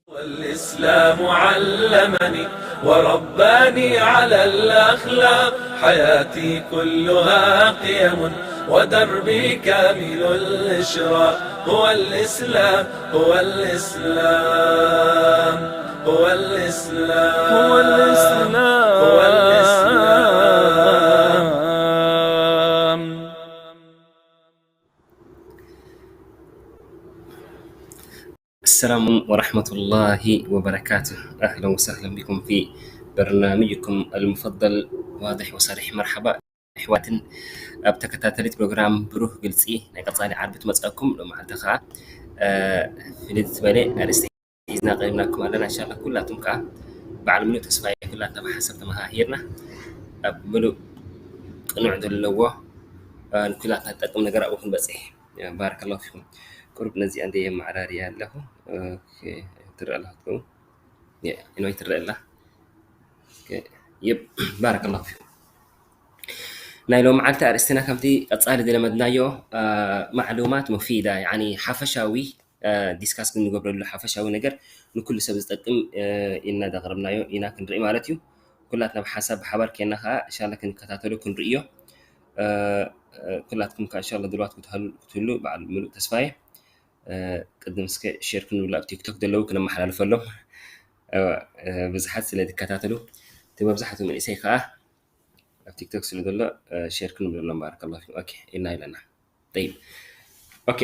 والإسلام علمني ورباني على الأخلاق، حياتي كلها قيم ودربي كامل الإشراق، هو الإسلام، هو الإسلام، هو الإسلام، هو الإسلام، هو الإسلام. السلام ورحمة الله وبركاته. أهلا وسهلا بكم في برنامجكم المفضل واضح وصريح. مرحبا أحواتن، ኣብ ተከታተሊት ፕሮግራም ብሩህ ግልጺ ናይ ቀጻሊ ዓርቢ ትመጻኩም። ሎማዓልቲ ከኣ ፍልይ ዝበለ ኣርእስቲ ሒዝና ቀሪብናኩም ኣለና። እንሻላ ኩላቱም ከኣ በዓል ምሉእ ተስፋ እየ። ኩላትና ብሓሳብ ተመሃሂርና ኣብ ምሉእ ቅኑዕ ዘለዎ ንኩላትና ዝጠቅም ነገር ኣብኡ ክንበጽሕ። ባረከላሁ ፊኩም። ቁሩብ ነዚኣ እንደ የመዓራርያ ኣለኹ። ትረአ ኣለኹ። ኢንዋይ ትረአ ኣላ። ይብ ባረከላሁ ፊኩም። ናይ ሎማዓልቲ ኣርእስትና ከምቲ ቀጻሊ ዝለመድናዮ ማዕሉማት ሙፊዳ፣ ያኒ ሓፈሻዊ ዲስካስ ክንገብረሉ ሓፈሻዊ ነገር ንኩሉ ሰብ ዝጠቅም ኢልና ዘቕረብናዮ ኢና ክንርኢ ማለት እዩ። ኩላትና ብሓሳብ ብሓባር ኬና ከዓ እንሻላ ክንከታተሎ ክንርእዮ። ኩላትኩም ከዓ እንሻላ ድልዋት ክትህሉ በዓል ምሉእ ተስፋየ። ቅድም እስከ ሼር ክንብሎ ኣብ ቲክቶክ ዘለዉ ክነመሓላልፈሎም። ብዙሓት ስለ ዝከታተሉ እቲ መብዛሕትኡ መንእሰይ ከዓ ኣብ ቲክቶክ ስለ ዘሎ ሼር ክንብለሎም። ባረከላሁ ፊኩም። ኦኬ ኢና ኢለና። ጠይብ ኦኬ።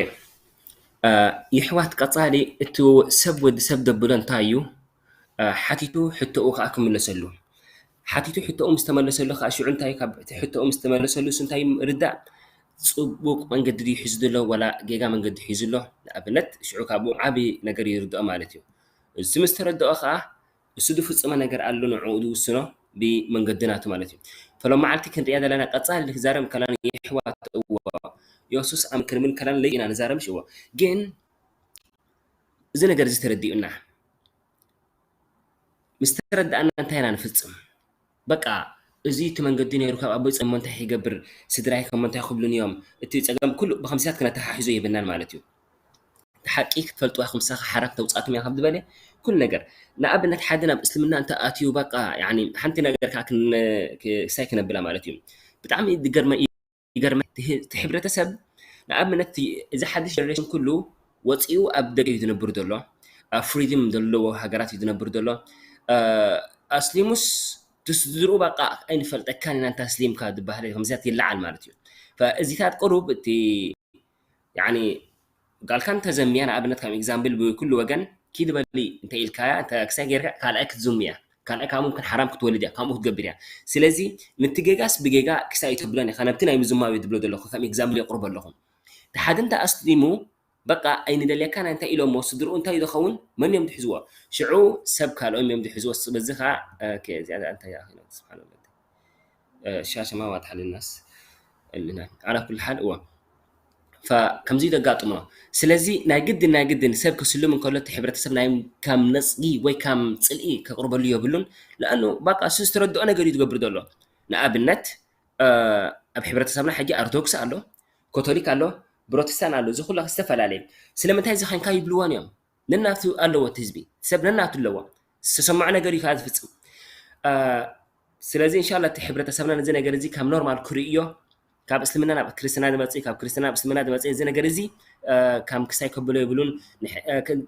ይሕዋት ቀጻሊ እቲ ሰብ ወዲ ሰብ ደብሎ እንታይ እዩ ሓቲቱ ሕቶኡ ከዓ ክምለሰሉ። ሓቲቱ ሕቶኡ ምስ ተመለሰሉ ከዓ ሽዑ እንታይ ካብ እቲ ሕቶኡ ምስ ተመለሰሉ እንታይ ርዳእ ጽቡቕ መንገዲ ድዩ ሒዙ ዘሎ ዋላ ጌጋ መንገዲ ሒዙ ኣሎ? ንኣብነት ሽዑ ካብኡ ዓቢ ነገር ይርድኦ ማለት እዩ። እዚ ምስ ተረድኦ ከዓ እሱ ዝፍጽሞ ነገር ኣሎ ንዕኡ ዝውስኖ ብመንገዲ ናቱ ማለት እዩ። ፈሎም መዓልቲ ክንሪኣ ዘለና ቀጻሊ ክዛረብ ከላን የሕዋት እዎ የሱስ ኣምክርምን ከላን ለይ ኢና ንዛረብ ሽዎ ግን እዚ ነገር እዚ ተረዲኡና ምስ ተረዳእና እንታይ ኢና ንፍጽም? በቃ እዚ እቲ መንገዲ ነይሩ ካብ ኣቦይ ጸሞ እንታይ ይገብር ስድራይ ከሞ እንታይ ክብሉን እዮም እቲ ጸገም ኩሉ ብከምስያት ክነተሓሕዞ የብልናን ማለት እዩ። እቲ ሓቂ ክትፈልጥዋ ክምሳኻ ሓራ ክተውጻእኩም እያ ካብ ዝበለ ኩሉ ነገር ንኣብነት ሓደ ናብ እስልምና እንተ ኣትዩ በቃ ያኒ ሓንቲ ነገር ከዓ ክሳይ ክነብላ ማለት እዩ። ብጣዕሚ ዝገርመ ይገርመ እቲ ሕብረተሰብ ንኣብነት እዚ ሓድሽ ጀነሬሽን ኩሉ ወፂኡ ኣብ ደገ እዩ ዝነብር ዘሎ ኣብ ፍሪድም ዘለዎ ሃገራት እዩ ዝነብር ዘሎ ኣስሊሙስ ትስድርኡ በቃ ኣይንፈልጠካን ኢና እንተ ኣስሊምካ ዝበሃል ከምዚታት ይለዓል ማለት እዩ እዚታት ቅሩብ እቲ ያኒ ጋልካ እንተዘምያ ንኣብነት ከም ኤግዛምብል ብኩሉ ወገን ኪድ በሊ እንተ ኢልካያ እንተ ክሳይ ጌርካ ካልኣይ ክትዝምያ ካልኣይ ከዓ ሙምክን ሓራም ክትወልድ እያ፣ ካብኡ ክትገብር እያ። ስለዚ ንቲ ጌጋስ ብጌጋ ክሳይ ኣይተብሎን ኢኻ፣ ነብቲ ናይ ምዝማው እየ ዝብሎ ዘለኹ፣ ከም ኤግዛምፕል የቕርቦ ኣለኹ። እቲ ሓደ እንተ ኣስሊሙ በቃ ኣይንደልየካን እንታይ ኢሎሞ፣ ስድርኡ እንታይ እዩ ዝኸውን፣ መን እዮም ዝሕዝዎ? ሽዑ ሰብ ካልኦም እዮም ዝሕዝዎ፣ በዚ ከዓ ኦኬ እዚኣ እንታይ እያ ስብሓን ሻሸማ ዋትሓልናስ እልና ዓላ ኩሉ ሓል እዋ ከምዚ ደጋጥሞ ስለዚ ናይ ግድን ናይ ግድን ሰብ ክስልም እንከሎ እቲ ሕብረተሰብ ናይ ከም ነፅጊ ወይ ከም ፅልኢ ከቅርበሉ የብሉን ለኣኑ ባቃ እሱ ዝተረድኦ ነገር እዩ ዝገብር ዘሎ ንኣብነት ኣብ ሕብረተሰብና ሕጂ ኣርቶዶክስ ኣሎ ኮቶሊክ ኣሎ ፕሮቴስታን ኣሎ እዚ ኩላ ዝተፈላለየ ስለምንታይ እዚ ኸንካ ይብልዎን እዮም ነናቱ ኣለዎ እቲ ህዝቢ ሰብ ነናቱ ኣለዎ ዝተሰምዖ ነገር እዩ ከዓ ዝፍፅም ስለዚ እንሻላ እቲ ሕብረተሰብና ነዚ ነገር እዚ ከም ኖርማል ክርእዮ ካብ እስልምና ናብ ክርስትና ዝመፅእ ካብ ክርስትና ናብ እስልምና ዝመፅእ እዚ ነገር እዚ ከም ክሳይ ከብሎ የብሉን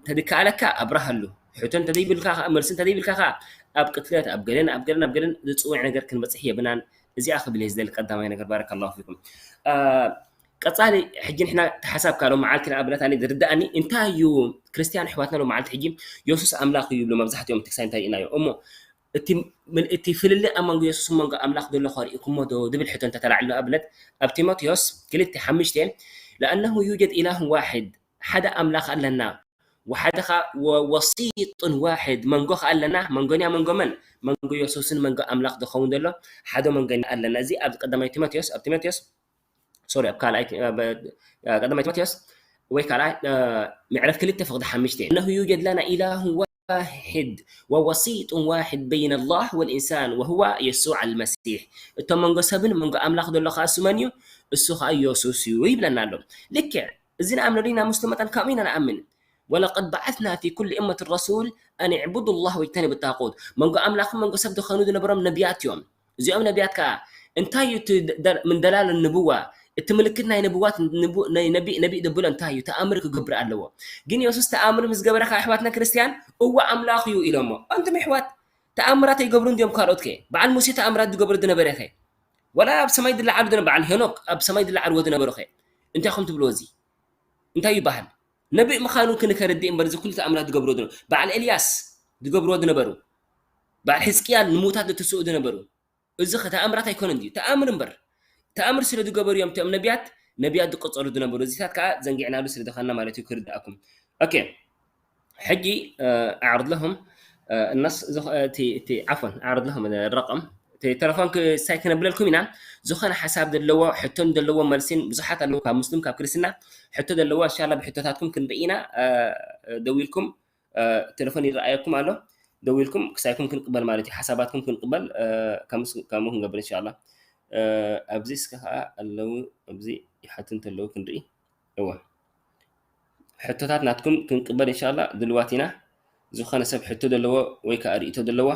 ተድከኣለካ ኣብራሃሉ ሕቶ እንተዘይብልካ ከዓ መልሲ እንተዘይብልካ ከዓ ኣብ ቅትለት ኣብ ገለን ኣብ ገለን ኣብ ገለን ዝፅውዕ ነገር ክንበፅሕ የብናን እዚኣ ክብል እየ ዝደሊ ቀዳማይ ነገር ባረከላሁ ፊኩም ቀፃሊ ሕጂ ንሕና ተሓሳብ ካልኦ መዓልቲ ንኣብነት ኣነ ዝርዳእኒ እንታይ እዩ ክርስትያን ኣሕዋትና ሎ መዓልቲ ሕጂ የሱስ ኣምላኽ እዩ ይብሉ መብዛሕትኦም እቲ ክሳይ እንታይ ኢናዮ እሞ እቲ ፍልልይ ኣብ መንጎ የሱስን መንጎ ኣምላኽ ዘሎ ከርእይኩሞ ዶ ዝብል ሕቶ እንተተላዕሉ ኣብነት ኣብ ጢሞቴዎስ ክልተ ሓሙሽተ ለኣነሁ ዩጀድ ኢላህ ዋሕድ ሓደ ኣምላኽ ኣለና ወሓደ ከዓ ወሲጡን ዋሕድ መንጎ ከዓ ኣለና መንጎንያ መንጎ መን መንጎ የሱስን መንጎ ኣምላኽ ዝኸውን ዘሎ ሓደ መንጎኛ ኣለና እዚ ኣብ ቀዳማይ ጢሞቴዎስ ኣብ ጢሞቴዎስ ሶሪ ኣብ ካልኣይ ቀዳማይ ጢሞቴዎስ ወይ ካልኣይ ምዕራፍ ክልተ ፍቕዲ ሓሙሽተ፣ أنه يوجد لنا إله واحد ووسيط واحد بين الله والإنسان وهو يسوع المسيح። እቶም መንጎ ሰብን መንጎ ኣምላኽ ዘሎ ከኣ እሱ መን እዩ? እሱ ከኣ ኢየሱስ እዩ ይብለና ኣሎ። ልክዕ፣ እዚ ንኣምነሉ ኢና፣ ሙስሊም መጠን ከምኡ ኢና ንኣምን። ولقد بعثنا في كل أمة رسول أن اعبدوا الله واجتنبوا الطاغوت። መንጎ ኣምላኽን መንጎ ሰብ ዝኸኑ ዝነበሮም ነቢያት እዮም። እዚኦም ነቢያት ከኣ እንታይ እዩ እቲ ደ-፣ ምን ደላል ንብዋ፣ እቲ ምልክት ናይ ንብዋት ንቡ-፣ ናይ ነቢ-፣ ነቢይ ዘብሎ እንታይ እዩ? ተኣምር ክገብር ኣለዎ። ግን የሱስ ተኣምር ምስ ገበረ ከኣ ኣሕዋትና ክርስትያን፣ እወ ኣምላኽ እዩ ኢሎሞ። ኣንቱም ኣሕዋት፣ ተኣምራት ኣይገብሩን ድዮም ካልኦት ከ? በዓል ሙሴ ተኣምራት ዝገብሩ ዝነበረ ከ? ወላ ኣብ ሰማይ ዝለዓሉ ዝነበ-፣ በዓል ሄኖክ ኣብ ሰማይ ዝለዓልዎ ዝነበሩ ከ? እንታይ ኢኹም ትብልዎ እዚ? እንታይ ይበሃል? ነቢይ ምዃኑ ክንከርድእ እምበር እዚ ኩሉ ተኣምራት ዝገብርዎ ዝነበሩ፣ በዓል ኤልያስ ዝገብርዎ ዝነበሩ፣ በዓል ሕዝቅያል ንምዉታት ዘትስኡ ዝነበሩ፣ እዚ ኸ ተኣምራት ኣይኮነን ድዩ? ተኣምር እምበር። ተኣምር ስለ ዝገበሩ እዮም እቶም ነቢያት፣ ነቢያት ዝቆጸሩ ዝነበሩ። እዚታት ከኣ ዘንጊዕናሉ ስለ ዝኾንና ማለት እዩ ክርድኣኩም። ኦኬ። ሕጂ፣ እ፣ أعرض لهم፣ እ፣ النص፣ ዝኾ-፣ እቲ፣ እቲ፣ عفوا، أعرض لهم الرقم። እቲ ተለፎን ክ-፣ ሳይ ክነብለልኩም ኢና። ዝኾነ ሓሳብ ዘለዎ፣ ሕቶን ዘለዎ መልሲን ብዙሓት ኣለዉ፣ ካብ ሙስሊም፣ ካብ ክርስትና ሕቶ ዘለዎ፣ እንሻላ ብሕቶታትኩም ክንርኢ ኢና። እ፣ ደዊልኩም እ፣ ቴሌፎን ይረኣየኩም ኣሎ። ደዊልኩም ክሳይኩም ክንቅበል ማለት እዩ። ሓሳባትኩም ክንቅበል፣ እ፣ ከምስ-፣ ከምኡ ክንገብር እንሻላ። እ፣ ኣብዚ እስከ ከኣ ኣለዉ፣ ኣብዚ ይሓቱ እንተለዉ ክንርኢ። እወ። ሕቶታት ናትኩም ክንቅበል እንሻላ ድልዋት ኢና። ዝኾነ ሰብ ሕቶ ዘለዎ ወይ ከኣ ርእይቶ ዘለዋ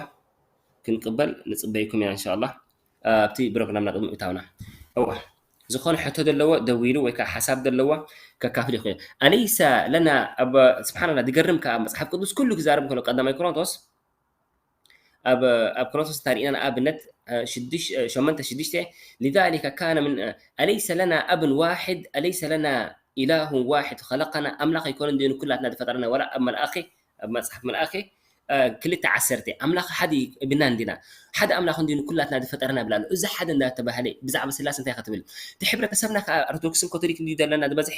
ክንቅበል ንጽበይኩም ኢና እንሻላ። ኣብቲ ፕሮግራምና ቅድሚ ምእታውና። እወ። ዝኾነ ሕቶ ዘለዎ ደዊሉ ወይ ከኣ ሓሳብ ዘለዎ ከካፍል ይኽእል። أليس لنا ኣብ፣ ስብሓንላ፣ ዝገርም ከኣ መጽሓፍ ቅዱስ ኩሉ ክዛረብ ከሎ ቀዳማይ ቆሮንቶስ፣ ኣብ፣ ኣብ ቆሮንቶስ እንተሪእና ንኣብነት፣ እ፣ ሽዱሽ-፣ እ፣ ሸሞንተ ሽዱሽተ، لذلك كان من، እ፣ أليس لنا أب واحد، أليس لنا إله واحد خلقنا، ኣምላኽ ኣይኮነን ድዩ ንኩላትና ዝፈጠረና? ወላ ኣብ መልኣኺ፣ ኣብ መጽሓፍ መልኣኺ፣ እ፣ ክልተ ዓሰርተ፣ ኣምላኽ ሓደ ይብልና እንዲና፣ ሓደ ኣምላኽ እንድዩ ንኩላትና ዝፈጠረና ብላ ኣሎ። እዚ ሓደ እንዳተባህለ ብዛዕባ ስላሴ እንታይ ኢኻ ትብል? እቲ ሕብረተሰብና ከኣ ኦርቶዶክስን ካቶሊክን እንድዩ ዘለና ዝበዝሐ፣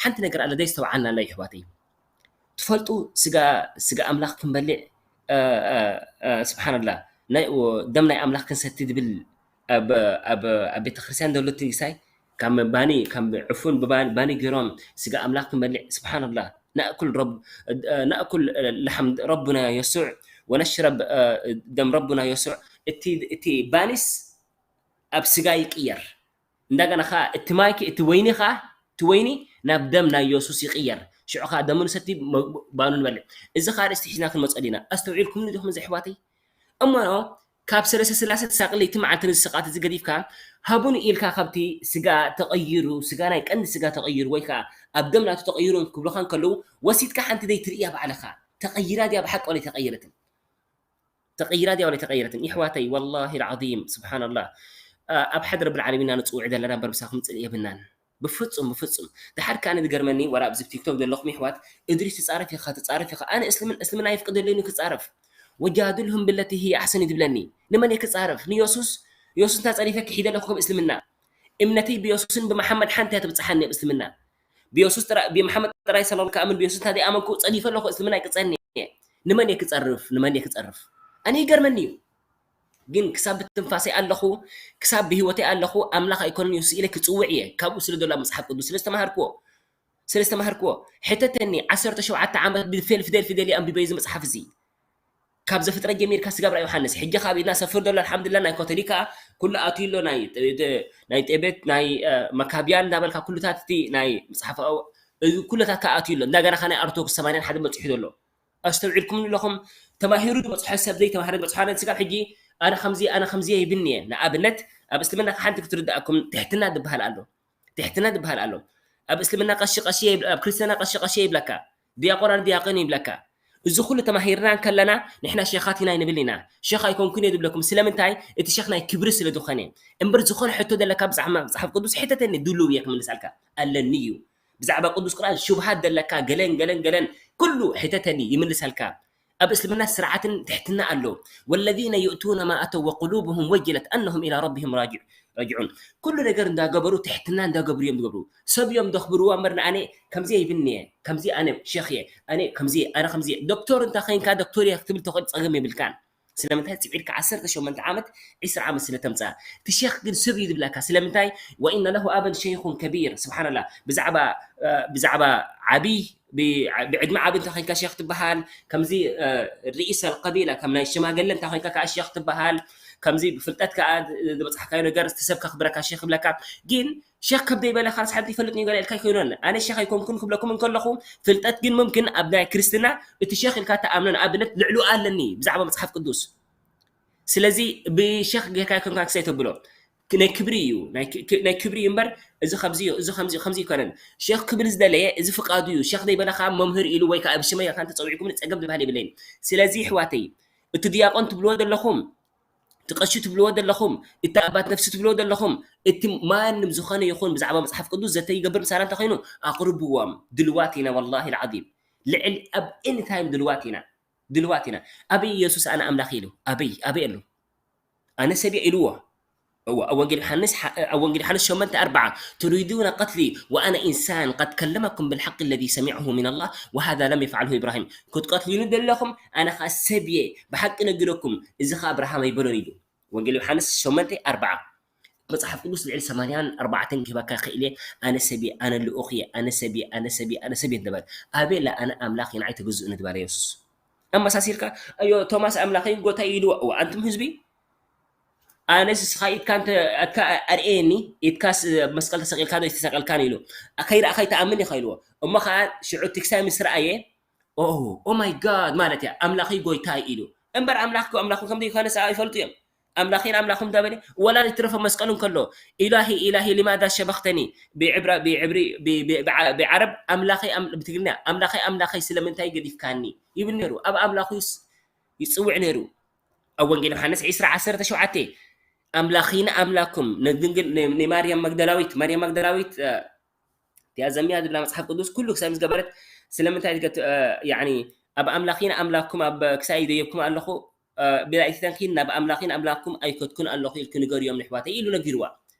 ሓንቲ ነገር ኣለ ዘይስተውዓልና ኣሎ ይሕዋተይ። ትፈልጡ ስጋ፣ ስጋ ኣምላኽ ክንበልዕ፣ እ፣ እ፣ እ፣ ስብሓንላ፣ ናይ፣ ደም ናይ ኣምላኽ ክንሰቲ ዝብል ኣብ፣ ኣብ፣ ኣብ ቤተክርስትያን ዘሎ እቲ ሳይ፣ ካብ ባኒ፣ ካብ ዕፉን ብባኒ፣ ባኒ ገይሮም ስጋ ኣምላኽ ክንበልዕ፣ ስብሓንላ፣ نأكل رب، نأكل لحم ربنا يسوع ونشرب دم ربنا يسوع። እቲ፣ እቲ ባኒስ ኣብ ስጋ ይቅየር። እንደገና ኸዓ እቲ ማይ ከ-፣ እቲ ወይኒ ኸዓ፣ እቲ ወይኒ ናብ ደም ናይ የሱስ ይቅየር። ሽዑ ኸዓ ደሙ ንሰቲ፣ መ-፣ ባኑ ንበልዕ። እዚ ኸዓ ኣርእስቲ ሒዝና ክንመጸሉ ኢና። ኣስተውዒልኩምኒ ዲኹም እዚ ኣሕዋተይ? እሞ ካብ ሰለስተ ስላሴ ተሳቒ ለይቲ መዓልቲ ነዚ ስቕያት እዚ ገዲፍካ፣ ሃቡኒ ኢልካ ካብቲ ስጋ ተቐይሩ፣ ስጋ ናይ ቀንዲ ስጋ ተቐይሩ፣ ወይ ከኣ ኣብ ደም ናቱ ተቐይሩ ክብሉኻ እንከለዉ፣ ወሲድካ ሓንቲ ዘይትርእያ ባዕልኻ፣ ተቐይራ ድያ ብሓቂ ወላ ኣይተቐየረትን? ተቐይራ ድያ ወላ ኣይተቐየረትን? የሕዋተይ፣ ወላሂ ልዓዚም፣ ስብሓንላህ፣ ኣብ ሓደ ረብል ዓለሚን ኢና ንጽውዕ ዘለና እምበር ምሳኹም ጽልኢ የብልናን። ብፍጹም፣ ብፍጹም። ደሓር ከኣ ዝገርመኒ፣ ወላ ኣብዚ ቲክቶክ ዘለኹም የሕዋት፣ እድሪስ ትጻረፍ ኢኻ፣ ትጻረፍ ኢኻ። ኣነ እስልምን-፣ እስልምና የፍቅደለይን ክጻረፍ። ወጃድልሁም ብለቲ ሂየ ኣሕሰን እዩ ዝብለኒ። ንመን እየ ክጻረፍ? ንየሱስ? የሱስ እንተ ጸሪፈ ክሒደ ኣለኹ ከም እስልምና። እምነተይ ብየሱስን ብመሓመድ ሓንቲ እያ ትብጽሓኒ ኣብ እስልምና። ብየሱስ ጥራይ፣ ብመሓመድ ጥራይ ሰለላሁ ክኣምን ብየሱስ እንተ ዘይኣመንኩ ጸዲፈ ኣለኹ፣ እስልምና ይቅጸኒ እየ። ንመን እየ ክጸርፍ? ንመን እየ ክጸርፍ? ኣነ ይገርመኒ እዩ። ግን ክሳብ ብትንፋሰይ ኣለኹ፣ ክሳብ ብህይወተይ ኣለኹ፣ ኣምላኽ ኣይኮነን የሱስ ኢለ ክጽውዕ እየ። ካብኡ ስለ ዘሎ ኣብ መጽሓፍ ቅዱስ ስለ ዝተማሃርክዎ፣ ስለ ዝተማሃርክዎ። ሕተተኒ፣ ዓሰርተ ሸውዓተ ዓመት ብፌል ፊደል ፊደል እየ ኣንቢበ እዚ መጽሓፍ እዚ። ካብ ዘፍጥረት ጀሚርካ ስጋብ ራእይ ዮሃንስ። ሕጂ ካብ ኢድና ሰፍር ዘሎ ኣልሓምዱሊላህ ናይ ካቶሊክ ከኣ ኩሉ ኣትዩ ኣሎ፣ ናይ፣ ናይ ጤቤት፣ ናይ፣ እ፣ መካብያን እንዳበልካ ኩሉታት እቲ ናይ መጽሓፍ ኣው-፣ እዚ ኩሉታት ከኣ ኣትዩ ኣሎ። እንደገና ከኣ ናይ ኣርቶዶክስ ሰማንያን ሓደን በጺሑ ዘሎ። ኣስተውዒልኩምኒ ኣለኹም? ተማሂሩ ዝበጽሖ ሰብ ዘይተማህረ ዝበጽሖ ኣነ ስጋብ ሕጂ ኣነ ከምዚ፣ ኣነ ከምዚ ይብልኒ እየ። ንኣብነት ኣብ እስልምና ሓንቲ ክትርድኣኩም ትሕትና ዝበሃል ኣሎ። ትሕትና ዝበሃል ኣሎ። ኣብ እስልምና ቀሺ ቀሺ የይብ-፣ ኣብ ክርስትና ቀሺ ቀሺ ይብለካ። ዲያቆን ኣነ ዲያቆን ይብለካ። እዚ ኩሉ ተማሂርና እንከለና ንሕና ሸኻት ኢና ኣይንብል ኢና። ሸኽ ኣይኮንኩን እየ ዝብለኩም። ስለምንታይ? እቲ ሸኽ ናይ ክብሪ ስለ ዝኾነ። እምበር ዝኾነ ሕቶ ዘለካ ብዛዕባ መጽሓፍ ቅዱስ ሕተተኒ፣ ድሉው እየ ክምልሰልካ። ኣለኒ እዩ። ብዛዕባ ቅዱስ ቁርኣን ሽብሃት ዘለካ ገለን ገለን ገለን ኩሉ ሕተተኒ ይምልሰልካ። ኣብ እስልምና ስርዓትን ትሕትና ኣሎ። والذين يؤتون ما أتوا وقلوبهم وجلة أنهم إلى ربهم راجع-، راجعون። ኩሉ ነገር እንዳገበሩ ትሕትና እንዳገበሩ እዮም ዝገብሩ። ሰብ እዮም ዘኽብርዎ እምበር ንኣነ ከምዚ ይብልኒ እየ፣ ከምዚ ኣነ ሸኽ እየ፣ ኣነ ከምዚ እየ፣ ኣነ ከምዚ እየ። ዶክተር እንተ ኸይንካ ዶክተር እየ ክትብል ተኽእል ጸገም የብልካን። ስለምንታይ ጽዒድካ ዓሰርተ ሸሞንተ ዓመት፣ ዒስራ ዓመት ስለ ተምጽኣ? እቲ ሸኽ ግን ስብ እዩ ዝብለካ። ስለምንታይ? "ወኢነ ለሁ ኣበን ሸይኹን ከቢር።" ስብሓንላ። ብዛዕባ፣ እ፣ ብዛዕባ ዓብይ፣ ብ-፣ ብዕድመ ዓቢ እንተ ኮይንካ ሸኽ ትበሃል። ከምዚ፣ እ፣ ርኢስ ኣልቀቢላ፣ ከም ናይ ሽማግለ እንተ ኮይንካ ከዓ ሸኽ ትበሃል። ከምዚ ብፍልጠት ከዓ ዝበጽሕካዮ ነገር፣ እቲ ሰብ ከኽብረካ ሸኽ ይብለካ። ግን ሸኽ ከም ዘይበለ ካልስ ሓንቲ ይፈልጥ ነገር ኢልካ ኣይኮይኖን። ኣነ ሸኽ ኣይኮንኩን ክብለኩም እንከለኹ፣ ፍልጠት ግን ሙምክን ኣብ ናይ ክርስትና እቲ ሸኽ ኢልካ ትኣምኖ፣ ንኣብነት ልዕሉ ኣለኒ ብዛዕባ መጽሓፍ ቅዱስ። ስለዚ ብሸኽ ጌርካ ኣይኮንካ ክሳይ ተብሎ። ክ-፣ ናይ ክብሪ እዩ። ናይ ክ-፣ ክ-፣ ናይ ክብሪ እዩ እምበር፣ እዚ ከምዚ እዩ፣ እዚ ከምዚ እዩ፣ ከምዚ ኣይኮነን። ሸኽ ክብል ዝደለየ፣ እዚ ፍቃዱ እዩ። ሸኽ ዘይበለ ከዓ መምህር ኢሉ ወይ ከዓ ብሽመይ ኢልካ እንተጸዊዕኩም ንጸገም ዝበሃል የብለይን። ስለዚ ኣሕዋተይ፣ እቲ ድያቆን ትብልዎ ዘለኹም፣ እቲ ቀሺ ትብልዎ ዘለኹም፣ እቲ ኣባት ነፍሲ ትብልዎ ዘለኹም፣ እቲ ማንም ዝኾነ ይኹን ብዛዕባ መጽሓፍ ቅዱስ ዘተ ይገብር ምሳና እንተኾይኑ፣ ኣቕርብዎም። ድልዋት ኢና፣ ወላሂ ልዓዚም። ልዕል ኣብ ኤኒ ታይም ድልዋት ኢና። ድልዋት ኢና። ኣበይ ኢየሱስ ኣነ ኣምላኽ ኢሉ? ኣበይ፣ ኣበይ ኣሎ? ኣነ ሰብ እየ ኢልዎ። እወ፣ ኣብ ወንጌል ዮሃንስ ሓ-፣ ኣብ ወንጌል ዮሃንስ ሸሞንተ ኣርብዓ፣ "ትሪዱነ ቀትሊ ወኣነ ኢንሳን ቀድ ከለመኩም ብልሓቂ ለዚ ሰሚዐሁ ሚን ኣላህ ወሃዛ ለም የፍዓልሁ ኢብራሂም።" ክትቀትሉኒ ዘለኹም፣ ኣነ ኸኣ ሰብ እየ፣ ብሓቂ ነጊረኩም፣ እዚ ኸኣ ኣብርሃም ኣይበሎን ኢሉ። ወንጌል ዮሃንስ ሸሞንተ ኣርብዓ። መጽሓፍ ቅዱስ ልዕሊ ሰማንያን ኣርባዕተን ክህበካ ክእል እየ። ኣነ ሰብ እየ፣ ኣነ ልኡኽ እየ፣ ኣነ ሰብ እየ፣ ኣነ ሰብ እየ፣ ኣነ ሰብ እየ ትበል። ኣበይ ኣላ ኣነ ኣምላኽ እየ፣ ንዓይ ተገዝኡኒ ዝበለ የሱስ? ኣመሳሲልካ፣ ኣዮ ቶማስ ኣምላኸይ ጎታይ ኢልዎ። እዋ፣ ኣንቱም ህዝቢ፣ ኣነስ ንስኻ ኢድካ እንተ-፣ ኣትካ ኣርእየኒ፣ ኢድካስ ኣብ መስቀል ተሰቒልካ ዶ ኣይተሰቐልካን ኢሉ። ከይረኣኻ ኣይትኣምን ኢኻ ኢልዎ። እሞ ኸዓ ሽዑ እቲ ክሳይ ምስ ረኣየ፣ ኦ፣ ኦ ማይ ጋድ ማለት እያ፣ ኣምላኸይ ጎይታይ ኢሉ። እምበር ኣምላኽ ኣምላኹም ከም ዘይኮነ ሰብኣይ ይፈልጡ እዮም። ኣምላኸይን ኣምላኹም እንዳበለ፣ ወላ ዘይትረፈ መስቀሉ እንከሎ፣ "ኢላሂ፣ ኢላሂ፣ ሊማዛ ሸበኽተኒ?" ብዕብራ-፣ ብዕብሪ-፣ ብ-፣ ብ-፣ ብዓ-፣ ብዓረብ፣ "ኣምላኸይ፣ ኣም-" ብትግርኛ፣ "ኣምላኸይ፣ ኣምላኸይ፣ ስለምንታይ ገዲፍካኒ?" ይብል ነይሩ። ኣብ ኣምላኹ ይስ-፣ ይጽውዕ ነይሩ። ኣብ ወንጌል ዮሃንስ ዒስራ ዓሰርተ ሸውዓተ፣ "ኣምላኺን ኣምላኩም ንድንግል ን-፣ ንማርያም መግደላዊት፣ ማርያም መግደላዊት፣ እ፣ እቲኣ ዘሚያ ዝብላ መጽሓፍ ቅዱስ ኩሉ ክሳብ ምስ ገበረት፣ ስለምንታይ ዝገት-፣ እ፣ ያዕኒ፣ ኣብ ኣምላኺን ኣምላኩም ኣብ ክሳይ ይደየብኩም ኣለኹ፣ እ፣ ብላይትተንኪን ናብ ኣምላኺን ኣምላኩም ኣይከድኩን ኣለኹ ኢልኪ ንገርዮም ንሕዋተይ" ኢሉ ነጊርዋ።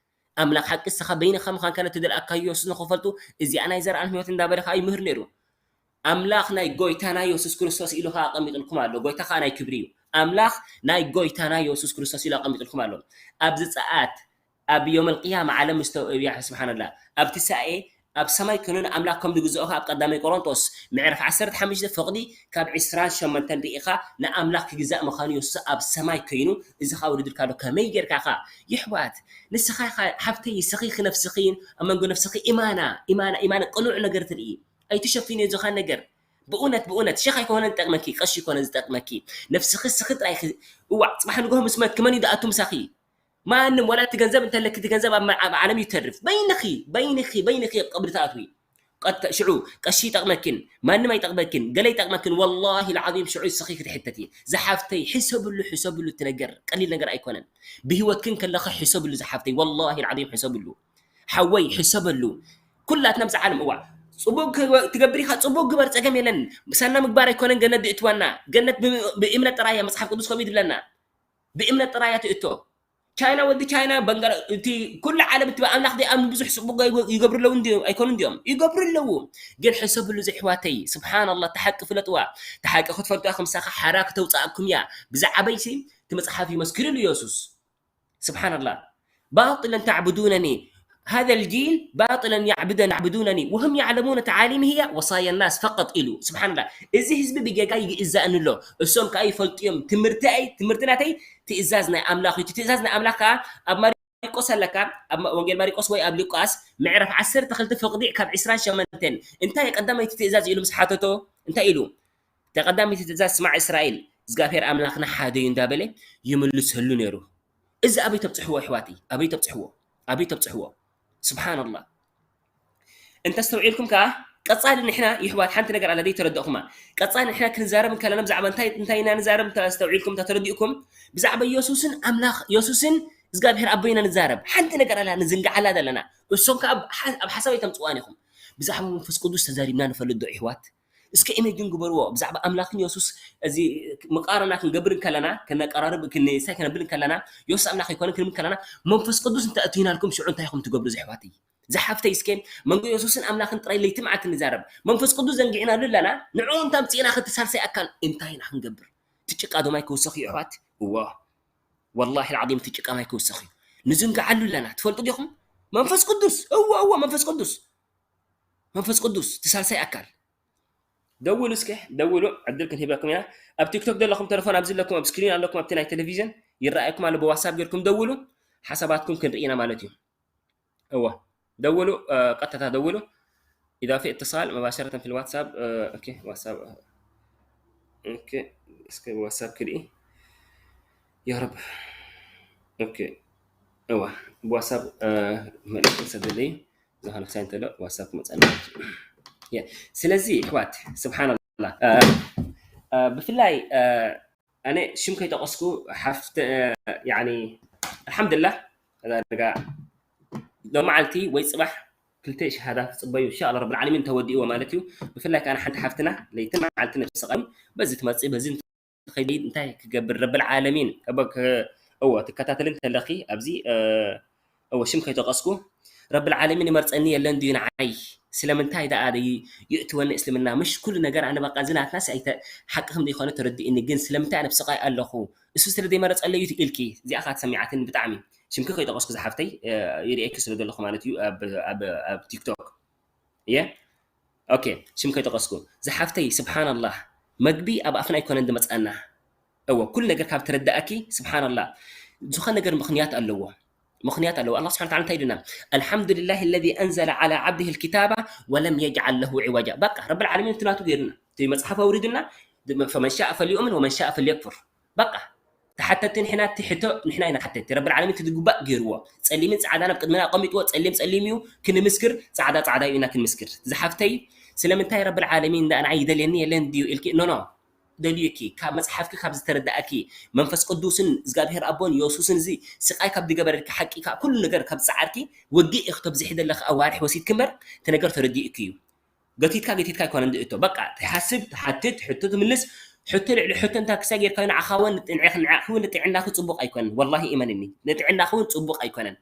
ኣምላኽ ሓቂ ንስኻ በይንኻ ምዃንካ ነቲ ዘልኣካዮ ንሱ ንኽፈልጡ፣ እዚኣ ናይ ዘርኣን ህይወት እንዳበለ ከኣ ይምህር ነይሩ። ኣምላኽ ናይ ጎይታና የሱስ ክርስቶስ ኢሉ ከኣ ኣቐሚጥልኩም ኣሎ። ጎይታ ከኣ ናይ ክብሪ እዩ። ኣምላኽ ናይ ጎይታና የሱስ ክርስቶስ ኢሉ ኣቐሚጥልኩም ኣሎ። ኣብዚ ጸኣት፣ ኣብ ዮም ኣልቅያማ ዓለም ምስ ተው-፣ ያ ስብሓንላ፣ ኣብ ትሳኤ ኣብ ሰማይ ኮይኑ ንኣምላኽ ከም ዝግዝኦ ከኣ ኣብ ቀዳማይ ቆሮንቶስ ምዕራፍ ዓሰርተ ሓሙሽተ ፍቕዲ ካብ ዕስራን ሸሞንተን ርኢኻ ንኣምላኽ ክግዛእ ምዃኑ የሱስ ኣብ ሰማይ ኮይኑ እዚ ከኣ ውድድር ኣሎ። ከመይ ጌርካ ኢኻ? የሕዋት፣ ንስኻ ኢኻ ሓፍተይ፣ ስኺ ነፍስኺ ኣብ መንጎ ነፍስኺ ኢማና፣ ኢማና፣ ኢማና ቅኑዕ ነገር ትርኢ። ኣይትሸፊንዮ ዝኾነ ነገር። ብእውነት፣ ብእውነት፣ ሸኽ ኣይኮነን ዝጠቕመኪ፣ ቀሺ ኣይኮነን ዝጠቕመኪ። ነፍስኺ ስኺ ጥራይ ኺ-፣ እዋዕ፣ ጽባሕ ንግሆ ምስ መትኪ መን እዩ ዝኣቱ ምሳኺ? ማንም፣ ወላ እቲ ገንዘብ እንተለኪ፣ እቲ ገንዘብ ኣብ መ-፣ ኣብ ዓለም ይተርፍ። በይንኺ፣ በይንኺ፣ በይንኺ ኣብ ቀብሪ ትኣትዊ። ቀጥ-፣ ሽዑ ቀሺ ይጠቕመኪን፣ ማንም ኣይጠቕመኪን፣ ገለ ይጠቕመኪን። ወላሂ ልዓዚም ሽዑ ስኺ ክትሕተቲ። ዝሓፍተይ፣ ሕሰብሉ፣ ሕሰብሉ እቲ ነገር። ቀሊል ነገር ኣይኮነን። ብህይወትኪ እንከለኺ ሕሰብሉ ዝሓፍተይ። ወላሂ ልዓዚም ሕሰብሉ። ሓወይ፣ ሕሰበሉ። ኩላትና ኣብዚ ዓለም፣ እዋ፣ ጽቡቕ ክገ-፣ ትገብር ኢኻ፣ ጽቡቕ ግበር፣ ጸገም የለን። ምሳና ምግባር ኣይኮነን ገነት ዝእትወና። ገነት ብ-፣ ብእምነት ጥራይ እያ፣ መጽሓፍ ቅዱስ ከምኡ እዩ ዝብለና። ብእምነት ጥራይ እያ ትእቶ። ቻይና፣ ወዲ ቻይና፣ በንጋላ፣ እቲ ኩሉ ዓለም እቲ ብኣምላኽ ዘይኣምኑ ብዙሕ ጽቡቕ ይገ-፣ ይገብሩ ኣለዉ እንድዮም፣ ኣይኮኑ እንድዮም? ይገብሩ ኣለዉ። ግን ሕሰብሉ ዘሕዋተይ፣ ስብሓንላህ፣ እቲ ሓቂ ፍለጥዋ። እቲ ሓቂ ክትፈልጡ ኢኹም፣ ምሳኻ ሓራ ክተውጽኣኩም እያ። ብዛዕባይሲ እቲ መጽሓፍ እዩ መስኪሩሉ የሱስ። ስብሓንላህ። "ባጢለን ተዕቡዱነኒ፣ ሃዘል ጂል ባጢለን ያዕብደ-፣ ያዕቡዱነኒ ወሁም ያዕለሙነ ተዓሊሚ ህያ ወሳያ ናስ ፈቀጥ" ኢሉ። ስብሓንላህ። እዚ ህዝቢ ብጌጋ ይግእዛእኒ ኣሎ። እሶም ከኣ ይፈልጡ እዮም። ትምህርቲ ኣይ-፣ ትምህርቲ ናተይ ትእዛዝ ናይ ኣምላኽ እዩ። እቲ ትእዛዝ ናይ ኣምላኽ ከኣ ኣብ ማርቆስ ኣለካ፣ ኣብ ወንጌል ማርቆስ ወይ ኣብ ሉቃስ ምዕራፍ ዓሰርተ ክልተ ፍቕዲ ካብ ዕስራን ሸሞንተን። እንታይ ቀዳመይቲ ትእዛዝ ኢሉ ምስ ሓተቶ፣ እንታይ ኢሉ? "ተቐዳሚት ትእዛዝ ስማዕ እስራኤል፣ እግዚኣብሔር ኣምላኽና ሓደ እዩ" እንዳበለ ይምልሰሉ ነይሩ። እዚ ኣበይ ተብጽሕዎ ኣሕዋተይ? ኣበይ ተብጽሕዎ? ኣበይ ተብጽሕዎ? ስብሓንላህ። እንተስተውዒልኩም ከኣ፣ ቀጻሊ ንሕና የሕዋት ሓንቲ ነገር ኣላ ዘይተረድእኩማ። ቀጻሊ ንሕና ክንዛረብ እንከለና ብዛዕባ እንታይ፣ እንታይ ኢና ንዛረብ እንተስተውዒልኩም፣ እንተተረዲእኩም፣ ብዛዕባ የሱስን ኣምላኽ፣ የሱስን እግዚኣብሔር ኣቦ ኢና ንዛረብ። ሓንቲ ነገር ኣላ ንዝንግዓላ ዘለና። እሶም ከኣ ኣብ ሓ-፣ ኣብ ሓሳብ ኣይተምጽዋን ኢኹም። ብዛዕባ መንፈስ ቅዱስ ተዛሪብና ንፈልጥ ዶ የሕዋት? እስከ ኢሜጅን ግበርዎ። ብዛዕባ ኣምላኽን የሱስ እዚ ምቃረና ክንገብር እንከለና፣ ከነቀራርብ፣ ክንሳይ ከነብል እንከለና፣ የሱስ ኣምላኽ ኣይኮነን ክንብል እንከለና፣ መንፈስ ቅዱስ እንተ ኣእቲናልኩም ሽዑ እንታይ ኢኹም ትገብሩ? ዘሕዋተይ፣ ዝሓፍተይ፣ እስከ መንጎ የሱስን ኣምላኽን ጥራይ ለይቲ መዓልቲ ንዛረብ። መንፈስ ቅዱስ ዘንጊዕናሉ ኣለና፣ ንዕኡ እንተ ኣምጺእና፣ እቲ ሳልሳይ ኣካል እንታይ ኢና ክንገብር? እቲ ጭቃ ዶ ማይ ክውስኽ እዩ፣ ኣሕዋት? እዋ፣ ወላሂ ልዓዚም እቲ ጭቃ ማይ ክውስኽ እዩ። ንዝንግዓሉ ኣለና። ትፈልጡ ዲኹም? መንፈስ ቅዱስ፣ እዋ፣ እዋ፣ መንፈስ ቅዱስ፣ መንፈስ ቅዱስ፣ እቲ ሳልሳይ ኣካል። ደውሉ እስከ፣ ደውሉ፣ ዕድል ክንህበኩም ኢና። ኣብ ቲክቶክ ዘለኹም ተለፎን ኣብዚ ኣለኩም፣ ኣብ ስክሪን ኣለኩም፣ ኣብቲ ናይ ቴሌቪዥን ይረኣየኩም ኣሎ። ብዋትሳፕ ጌርኩም ደውሉ፣ ሓሳባትኩም ክንርኢ ኢና ማለት እዩ። እዋ፣ ደውሉ፣ እ፣ ቀጥታ ደውሉ። إذا في اتصال مباشرة في الواتساب، እ፣ ኦኬ፣ ዋትሳፕ፣ እ፣ ኦኬ፣ እስከ ዋትሳፕ ክርኢ። ያ ረብ። ኦኬ፣ እዋ፣ ብዋትሳፕ፣ እ፣ መልእኽቲ ሰደለይ። ዝኾነ ክሳይ እንተሎ ዋትሳፕ ክመጸና። ያ፣ ስለዚ ኣሕዋት፣ ስብሓንላህ፣ እ፣ እ፣ ብፍላይ፣ እ፣ ኣነ ሽም ከይጠቐስኩ ሓፍተ፣ እ፣ ያኒ፣ ኣልሓምዱሊላህ፣ እዛ ደጋ ሎመዓልቲ ወይ ጽባሕ ክልተ ሸሃዳ ትጽበዩ፣ ኢንሻኣላህ ረብል ዓለሚን ተወዲእዎ ማለት እዩ። ብፍላይ ከኣ ሓንቲ ሓፍትና ለይትን መዓልትን ነብሲ ቐን በዚ ትመጽእ፣ በዚ ትኸይድ፣ እንታይ ክገብር ረብል ዓለሚን፣ እበ-፣ ከ-፣ እወ፣ ትከታተልን ተለኺ ኣብዚ፣ እ፣ እወ፣ ሽም ከይጠቐስኩ፣ ረብል ዓለሚን ይመርጸኒ የለን ድዩ ንዓይ? ስለምንታይ ደኣ ደይ-፣ ይእትወኒ እስልምና? ምሽ ኩሉ ነገር ኣነ በቃ እዚ ናትናስ ኣይተ-፣ ሓቂ ከም ዘይኮነ ተረዲእኒ፣ ግን ስለምንታይ ኣነ ብስቓይ ኣለኹ? እሱ ስለ ዘይመረጸለይ እዩ ኢልኪ፣ እዚኣ ከኣ ተሰሚዓትኒ ብጣዕሚ። ሽምኪ ከይጠቐስኩ ዝሓፍተይ፣ እ፣ ይርእየኪ ስለ ዘለኹ ማለት እዩ ኣብ፣ ኣብ፣ ኣብ ቲክቶክ። እየ? ኦኬ፣ ሽም ከይጠቐስኩ። ዝሓፍተይ፣ ስብሓንላህ፣ መግቢ ኣብ ኣፍና ኣይኮነን ዝመጽኣና። እወ፣ ኩሉ ነገር ካብ ተረዳእኪ፣ ስብሓንላህ፣ ዝኾነ ነገር ምኽንያት ኣለዎ። ምኽንያት ኣለዎ። ኣላህ ስብሓነ ወተዓላ እንታይ ኢሉና? ኣልሓምዱሊላሂ ለዚ ኣንዘለ ዓላ ዓብዲሂል ኪታበ ወለም የጅዓል ለሁ ዒወጃ። በቃ፣ ረብል ዓለሚን እቲ ናቱ ገይሩና። እቲ መጽሓፍ ኣውሪዱና፣ ፈመን ሻእ ፈልዩእምን ወመን ሻእ ፈልየክፉር። በቃ፣ ተሓተቲ ንሕና፣ እቲ ሕቶ ንሕና ኢና ተሓተቲ። ረብል ዓለሚን እቲ ዝግባእ ገይርዎ። ጸሊምን ጻዕዳን ኣብ ቅድሚና ኣቐሚጥዎ፣ ጸሊም ጸሊም እዩ ክንምስክር፣ ጻዕዳ ጻዕዳ እዩ ኢና ክንምስክር። ዝሓፍተይ፣ ስለምንታይ ረብል ዓለሚን ደኣ ንዓይ ይደልየኒ የለን ድዩ ኢልኪ? ኖ፣ ኖ። ደልዩኪ፣ ካብ መጽሓፍኪ ካብ ዝተረዳእኪ፣ መንፈስ ቅዱስን እግዚኣብሔር ኣቦን የሱስን እዚ ስቓይ ካብ ዝገበረልኪ፣ ሓቂ ካብ ኩሉ ነገር ካብ ዝጸዓርኪ፣ ውግእ ኢኺ ተብዝሒ ዘለኺ ኣዋርሕ ወሲድኪ እምበር፣ እቲ ነገር ተረዲእኪ እዩ። ገቲትካ፣ ገቲትካ ኣይኮነን ዝእቶ። በቃ፣ ትሓስብ፣ ትሓትት፣ ሕቶ ትምልስ፣ ሕቶ ልዕሊ ሕቶ እንታ ክሳይ ጌርካዮ ንዓኻ እውን ንጥዕ-፣ ንዓኺ እውን ንጥዕናኺ ጽቡቕ ኣይኮነን። ወላሂ እመንኒ፣ ንጥዕናኺ እውን ጽቡቕ ኣይኮነን።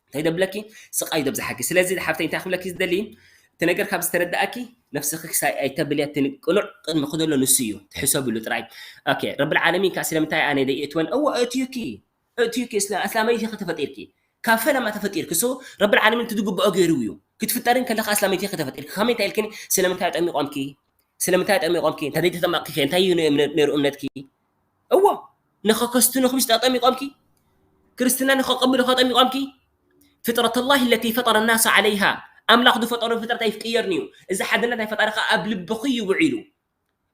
እንታይ ደብለኪ? ስቓይ ደብዝሓኪ። ስለዚ ሓፍተይ እንታይ ክብለኪ ዝደሊ? እቲ ነገር ካብ ዝተረዳእኪ ነፍስኺ ክሳይ ኣይተብልያ፣ እቲ ቅኑዕ ቅድሚ ክደሎ ንሱ እዩ። ትሕሰብሉ ጥራይ። ኦኬ፣ ረብል ዓለሚን ከኣ ስለምንታይ ኣነ ደይእትወን? እወ፣ እእትዩኪ፣ እእትዩኪ፣ እስላ-፣ ኣስላመይቲ ኢኺ ተፈጢርኪ። ካብ ፈለማ ተፈጢርኪ። ሶ ረብል ዓለሚን እቲ ዝግብኦ ገይሩ እዩ። ክትፍጠሪ እንከለኻ ኣስላመይቲ ኢኺ ተፈጢርኪ። ከመይ እንታይ ኢልክኒ? ስለምንታይ ኣጠሚቖምኪ? ስለምንታይ ኣጠሚቖምኪ? እንተ ዘይተጠመቕኪ ከ እንታይ እዩ ነ-፣ ነ-፣ ነይሩ እምነትኪ? እዎ፣ ንኸከስትኑኺ ምሽ ኣጠሚቖምኪ? ክርስትና ንኸቐብሉኺ ኣጠሚቖምኪ? ፍጥረት ላህ ለቲ ፈጠረ ናስ ዓለይሃ። ኣምላኽ ዝፈጠሮ ፍጥረት ኣይፍቅየርን እዩ። እዚ ሓድነት ናይ ፈጣሪ ኸኣ ኣብ ልብኺ እዩ ውዒሉ።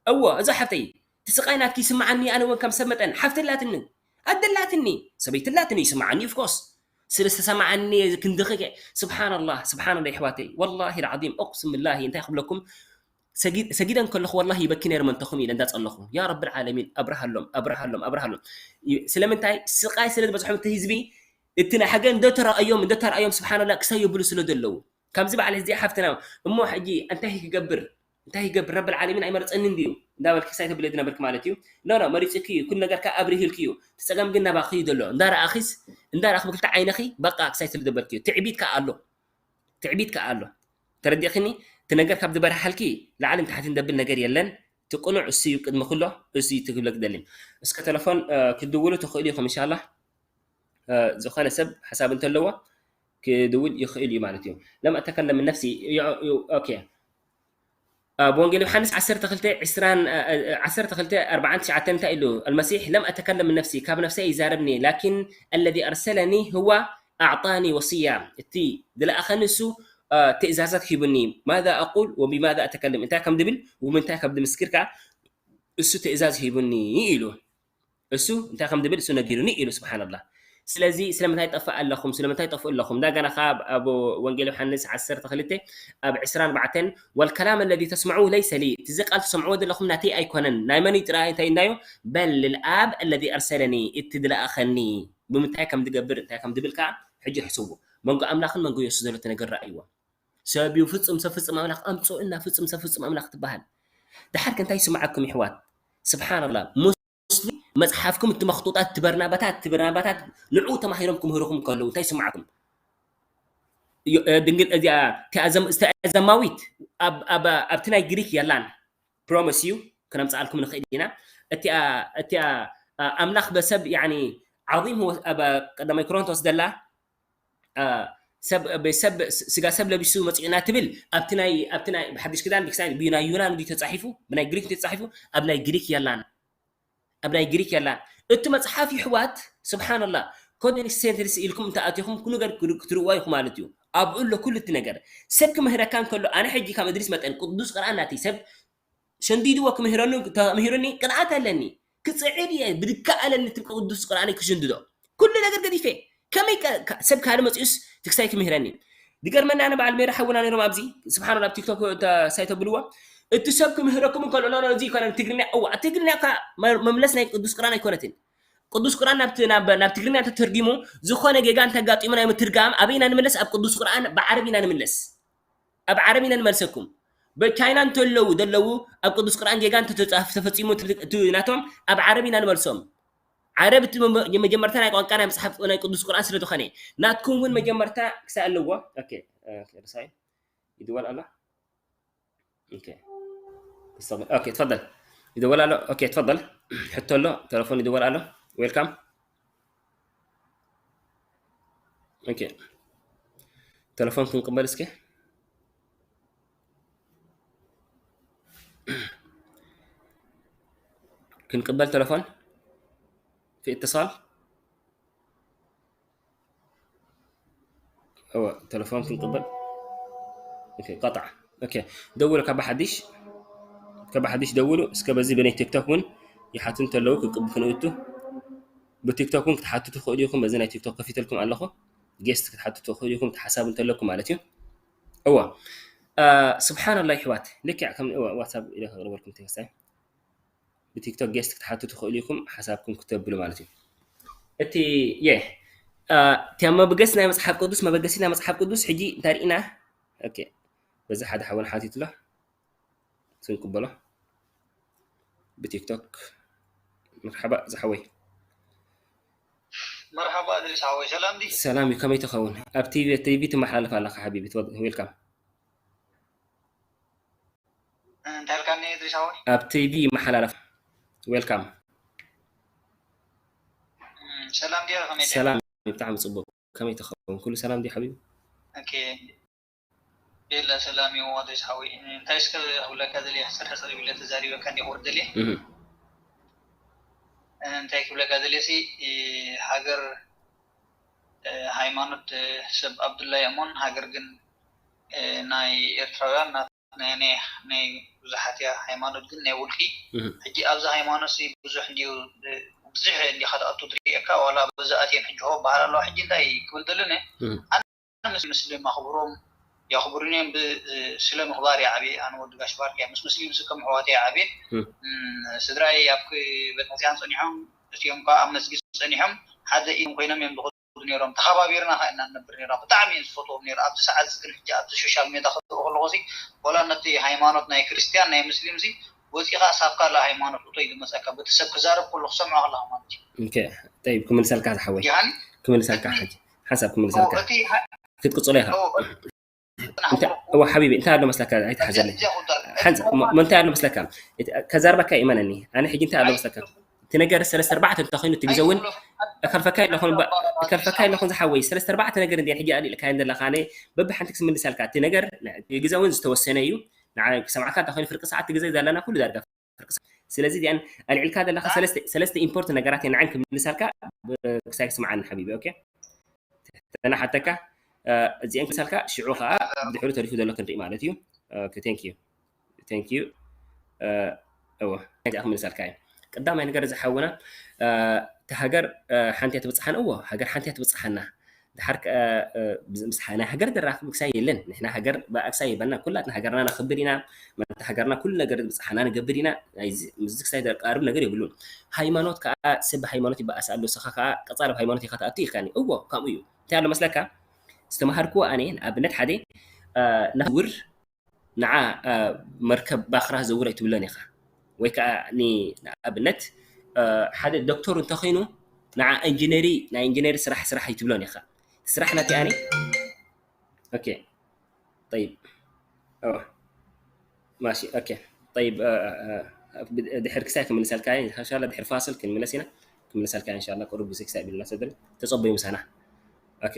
እዎ፣ እዛ ሓፍተይ፣ እቲ ስቓይ ናትኪ ይስምዓኒ፣ ኣነ እውን ከም ሰብ መጠን ሓፍቲ ኣላትኒ፣ ኣደ ኣላትኒ፣ ሰበይቲ ኣላትኒ፣ ይስምዓኒ፣ ኦፍ ኮርስ። ስለ ዝተሰምዓኒ ክንድኺ ከ-፣ ስብሓንላህ፣ ስብሓንላህ፣ የሕዋተይ፣ ወላሂ ልዓዚም፣ ኡቅስም ብላሂ፣ እንታይ ክብለኩም፣ ሰጊድ-፣ ሰጊደ እንከለኹ፣ ወላሂ ይበኪ ነይረ፣ መንተኹም ኢለ እንዳጸለኹ፣ ያ ረብል ዓለሚን፣ ኣብርሃሎም፣ ኣብርሃሎም፣ ኣብርሃሎም። ይ-፣ ስለምንታይ? ስቓይ ስለ ዝበዝሖም፣ እቲ ህዝቢ፣ እቲ ናይ ሓገን እንደተረኣዮም፣ እንደተረኣዮም፣ ስብሓንላህ፣ ክሳይ የብሉ ስለ ዘለዉ። ከምዚ በዓል እዚኣ ሓፍትና፣ እሞ ሕጂ እንታይ ክገብር? እንታይ ይገብር? ረብል ዓለሚን ኣይመረጸንን ድዩ? እንዳበልኪ ክሳይ ተብሊ ዝነበርኪ ማለት እዩ። ኖ፣ ኖ፣ መሪጽኪ እዩ። ኩሉ ነገር ከኣ ኣብሪህልኪ እዩ። እቲ ጸገም ግን ናባኺ እዩ ዘሎ። እንዳረኣኺስ፣ እንዳረኣኺ ብክልተ ዓይንኺ፣ በቃ፣ ክሳይ ስለ ዘበልኪ እዩ። ትዕቢት ከኣ ኣሎ። ትዕቢት ከኣ ኣሎ። ተረዲእክኒ? እቲ ነገር ካብ ዝበርሃልኪ፣ ላዕልን ታሕትን ዘብል ነገር የለን። እቲ ቅኑዕ እሱ እዩ፣ ቅድሚ ኩሎ እሱ እዩ ትብለክ ደሊ። እስከ ተለፎን፣ እ፣ ክትድውሉ ትኽእሉ ኢኹም፣ ኢንሻላህ። እ፣ ዝኾነ ሰብ ሓሳብ እንተለዎ፣ ክድውል ይኽእል እዩ ማለት እዩ። ለም ኣተከለም ምን ነፍሲ፣ ዮ-፣ ዮ-፣ ኦኬ። ኣብ ወንጌል ዮሃንስ ዓሰርተ ክልተ ዕስራን፣ እ፣ እ፣ ዓሰርተ ክልተ ኣርባዓን ትሽዓተን እንታይ ኢሉ? ኣልመሲሕ፣ ለም ኣተከለም ምን ነፍሲ፣ ካብ ነፍሰይ ኣይዛረብኒ፣ ላኪን ኣለዚ ኣርሰለኒ ህዋ ኣዕጣኒ ወስያ፣ እቲ ዝለኣኸኒ እሱ፣ እ፣ ትእዛዛት ሂቡኒ፣ ማዛ ኣቁል ወቢማዛ ኣተከልም፣ እንታይ ከም ድብል፣ ብምንታይ ከም ድምስክር ከኣ እሱ ትእዛዝ ሂቡኒ ኢሉ። እሱ እንታይ ከም ድብል እሱ ነጊሩኒ ኢሉ። ስብሓንላህ። ስለዚ ስለምንታይ ጠፍእ ኣለኹም? ስለምንታይ ጠፍኡ ኣለኹም? እንዳገና ከኣ ኣብ ወንጌል ዮሃንስ ዓሰርተ ክልተ ኣብ ዕስራን ኣርባዕተን፣ "ወልከላም ኣለዚ ተስምዑ ለይሰ ሊ፣ እቲ እዚ ቃል ትሰምዕዎ ዘለኹም ናተይ ኣይኮነን፣ ናይ መን እዩ ጥራይ?" እንታይ እንዳዮ? "በል ልልኣብ ኣለዚ ኣርሰለኒ፣ እቲ ዝለኣኸኒ ብምንታይ ከም ዝገብር፣ እንታይ ከም ዝብል ከኣ ሕጂ ሕስቡ። መንጎ ኣምላኽን መንጎ የሱስ ዘሎ እቲ ነገር ረኣይዎ። ሰብ እዩ ፍጹም ሰብ ፍጹም ኣምላኽ ኣምጽኡና፣ ፍጹም ሰብ ፍጹም ኣምላኽ ትበሃል። ደሓር ከ እንታይ ይስምዓኩም ይሕዋት? ስብሓንላህ። ሙስሊም መጽሓፍኩም እቲ መኽጡጣት፣ እቲ በርናባታት፣ እቲ በርናባታት ንዕኡ ተማሂሮም ክምህሩኹም ከለዉ እንታይ ይስምዓኩም? ዮ-፣ እ፣ ድንግል እዚኣ፣ እቲኣ ዘም-፣ እቲኣ ዘማዊት ኣብ፣ ኣብ፣ ኣብቲ ናይ ግሪክ የላን። ፕሮሚስ እዩ፣ ክነምጽኣልኩም ንኽእል ኢና። እቲኣ፣ እቲኣ ኣምላኽ በሰብ ያኒ ዓዚም፣ ኣብ ቀዳማይ ኮሮንቶስ ዘላ ሰብ ሰብ ስጋ ሰብ ለቢሱ መፂኡና ትብል ኣብቲ ናይ ኣብቲ ናይ ብሓዲሽ ክዳን ብክሳይ ብናይ ዩናን ድዩ ተፃሒፉ፣ ብናይ ግሪክ ድዩ ተፃሒፉ? ኣብ ናይ ግሪክ የላን። ኣብ ናይ ግሪክ የላን። እቲ መፅሓፍ ይሕዋት ስብሓንላ ኮደን ሴንተንስ ኢልኩም እንተኣቲኹም ኩሉ ነገር ክትርእዋ ኢኹ ማለት እዩ። ኣብኡ ኣሎ ኩሉ እቲ ነገር። ሰብ ክምህረካ እንከሎ ኣነ ሕጂ ካብ እድሪስ መጠን ቅዱስ ቅርኣን ናተይ ሰብ ሸንዲድዎ ክምህረኒ ተምህሩኒ ቅንኣት ኣለኒ። ክፅዕድ እየ ብድካ ኣለኒ እቲ ቅዱስ ቁርኣነይ ክሽንድዶ ኩሉ ነገር ገዲፈ ከመይ ከ- ከ- ሰብ ካልእ መፂኡስ ትክሳይ ክምህረኒ ዝገርመና ኣነ በዓል ሜራ ሓውና ነይሮም ኣብዚ ስብሓን ኣብ ቲክቶክ ሳይ ተብልዎ እቲ ሰብ ክምህረኩም እንከሎ ኖ እዚ ይኮነ ትግርኛ እዋ ትግርኛ ካ መ- መምለስ ናይ ቅዱስ ቁርኣን ኣይኮነትን ቅዱስ ቁርኣን ናብ ናብ ትግርኛ እንተተርጊሙ ዝኾነ ጌጋ እንተጋጢሙ ናይ ምትርጋም ኣበይ ኢና ንምለስ ኣብ ቅዱስ ቁርኣን ብዓረብ ኢና ንምለስ ኣብ ዓረብ ኢና ንመልሰኩም። በቻይና እንተለዉ ዘለዉ ኣብ ቅዱስ ቁርኣን ጌጋ እንተተጻፍ ተፈጺሙ እቲ ናቶም ኣብ ዓረብ ኢና ንመልሶም። ዓረብ እቲ መጀመርታ ናይ ቋንቋ ናይ መጽሓፍ ናይ ቅዱስ ቁርኣን ስለ ዝኾነ ናትኩም እውን መጀመርታ ክሳይ ኣለዎ። ኦኬ ርሳይ ይድወል ኣሎ። ኦኬ ኦኬ ትፈضل ይድወል ኣሎ። ኦኬ ትፈضل ሕቶ ኣሎ። ተለፎን ይድወል ኣሎ። ዌልካም ኦኬ ተለፎን ክንቅበል እስኪ ክንቅበል ተለፎን في اتصال هو تلفون ክንቅበል قطع ደውሉ ካብ ሓዲሽ ካብ ሓዲሽ ደውሉ እስከ በዚ ብናይ ቲክቶክ እውን ይሓቱ እንተለዉ ክንቅብ ክንእቱ ብቲክቶክ እውን ክትሓቱ ትኽእሉ ኢኹም በዚ ናይ ቲክቶክ ከፊተልኩም ኣለኹ ጌስት ክትሓቱ ትኽእሉ ኢኹም እቲ ሓሳብ እንተለኩም ማለት እዩ እዋ ስብሓንላ ይሕዋት ልክዕ ከም ዋትሳፕ ኢለ ከቅርበልኩም ተክስታይ ብቲክቶክ ጌስት ክትሓቱ ትኽእሉ ኢኹም ሓሳብኩም ክተብሉ ማለት እዩ እቲ የ እቲ ኣብ መበገሲ ናይ መፅሓፍ ቅዱስ መበገሲ ናይ መፅሓፍ ቅዱስ ሕጂ እንታይ ርኢና በዚ ሓደ ሓወን ሓቲትሎ ክንቅበሎ ብቲክቶክ መርሓባ ዝሓወይ መርሓባ ድሪስ ሓወይ ሰላም ዲ ሰላም እዩ ከመይ ትኸውን ኣብ ቲቪ ቲቪ ትመሓላለፍ ኣለካ ሓቢቢ ዌልካም እንታይ ኢልካኒ ድሪስ ሓወይ ኣብ ቲቪ ይመሓላለፍ ዌልካም ሰላም ዲ ከመይ ሰላም ብጣዕሚ ፅቡቅ ከመይ ትኸውን ኩሉ ሰላም ዲ ሓቢቢ ቤላ ሰላም እዩ ዋደይ ሓወይ እንታይ እስከ ክብለካ ደልየ ሕፅር ሕፅር ይብለ ተዛሪበካ እንዲ ክወርድ ደልየ እንታይ ክብለካ ደልየ ሲ ሃገር ሃይማኖት ሰብ ኣብዱላ የእሞን ሃገር ግን ናይ ኤርትራውያን ናይ ብዙሓት እያ ሃይማኖት ግን ናይ ውልቂ ሕጂ ኣብዚ ሃይማኖት ብዙሕ እንዲዩ ብዙሕ እንዲኻ ትኣቱ ትርእየካ ዋላ በዚ ኣትየን ሕጂ ሆ በሃል ኣለዋ ሕጂ እንታይ ክብል ደልን ምስ ምስልም ኣኽብሮም የኽብሩን እዮም ስለ ምኽባር ይዓብየ ኣነ ወዲ ጋሽ ባርክ ምስ ምስሊም ስ ከም ኣሕዋት ይዓብየ ስድራይ ኣብ ቤተክርስትያን ፀኒሖም እቲኦም ከዓ ኣብ መስጊድ ፀኒሖም ሓደ ኢም ኮይኖም እዮም ዝኸዱ ነይሮም ተኸባቢርና ከዓ ኢና ንነብር ነይሮም ብጣዕሚ እዮም ዝፈትዎም ነይሩ ኣብዚ ሰዓት ግን ሕጂ ኣብዚ ሶሻል ሜዳ ክርኢ ከለኹ ሲ ወላ ነቲ ሃይማኖት ናይ ክርስትያን ናይ ምስሊም ሲ ወፂኻ ሳብ ካልእ ሃይማኖት እቶ ኢሉ መፀካ በቲ ሰብ ክዛረብ ከሎ ክሰምዖ ከለኻ ማለት እዩ ጠይብ ክምልሰልካ ዝሓወይ ክምልሰልካ ሓንቲ ሓንሳብ ክምልሰልካ ክትቅፅሎ ኢኻ እዋ ሓቢቢ እንታይ ኣሎ መስለካ ኣይትሓዘለይ ሓንሳብ እንታይ ኣሎ መስለካ ከዛርበካ ይእመነኒ ኣነ ሕጂ እንታይ ኣሎ መስለካ እቲ ነገር ሰለስተ ኣርባዕተ እንተኮይኑ እቲ ግዜ እውን እከልፈካ ኣለኹን እከልፈካ ኣለኹን ዝሓወይ ሰለስተ ኣርባዕተ ነገር እንዲያ ሕጂ ኣልኢልካየን ዘለካ ኣነ በብሓንቲ ክስምልሰልካ እቲ ነገር ግዜ እውን ዝተወሰነ እዩ ንዓይ ክሰምዓካ እንተኮይኑ ፍርቂ ሰዓት ግዜ ዘለና ኩሉ ዳርጋ ስለዚ እዚኣን ኣልዒልካ ዘለካ ሰለስተ ኢምፖርት ነገራት እየ ንዓን ክምልሳልካ ክሳይ ክስምዓኒ ሓቢቢ ኦኬ ተናሓተካ እዚአን ክምልሳልካ ሽዑ ከዓ ብድሕሩ ተሪፉ ዘሎ ክንርኢ ማለት እዩ ቴንክ ዩ ቴንክ ዩ እወ ክምልሳልካ እዩ ቀዳማይ ነገር ዝሓውና እቲ ሃገር ሓንቲ እያ ትብፅሓና እዎ ሃገር ሓንቲ እያ ትብፅሓና ድሓር ከኣ ምስ ናይ ሃገር ዘራኽብ ክሳይ የለን። ንሕና ሃገር ብኣ ክሳይ የበልና። ኩላትና ሃገርና ነኽብር ኢና። መታ ሃገርና ኩሉ ነገር ዝብጽሓና ንገብር ኢና። ናይዚ ምስዚ ክሳይ ዘቃርብ ነገር የብሉን። ሃይማኖት ከኣ ሰብ ብሃይማኖት ይበኣስ ኣሎ። ንስኻ ከኣ ቀጻሊ ኣብ ሃይማኖት ኢኻ ትኣቱ ኢልካኒ። እዎ ከምኡ እዩ። እንታይ ኣሎ መስለካ? ዝተምሃርክዎ ኣነ ንኣብነት ሓደ ናውር ንዓ መርከብ ባኽራ ዘውር ኣይትብሎን ኢኻ ወይ ከዓ ንኣብነት ሓደ ዶክተር እንተኾይኑ ንዓ ኢንጂነሪ ናይ ኢንጂነሪ ስራሕ ስራሕ ኣይትብሎን ኢኻ ስራሕ ናቲ ኣነ ኦኬ طيب اه ماشي اوكي طيب اه اه ድሕር ክሳይ ክምልሰልካ እየ። እንሻላ ድሕር ፋስል ክንምለስ ኢና። ክምለሰልካ እየ እንሻላ። ቁሩብ ግዜ ክሳይ ቢልና ሰደል ተጸበዩ ምሳና። ኦኬ፣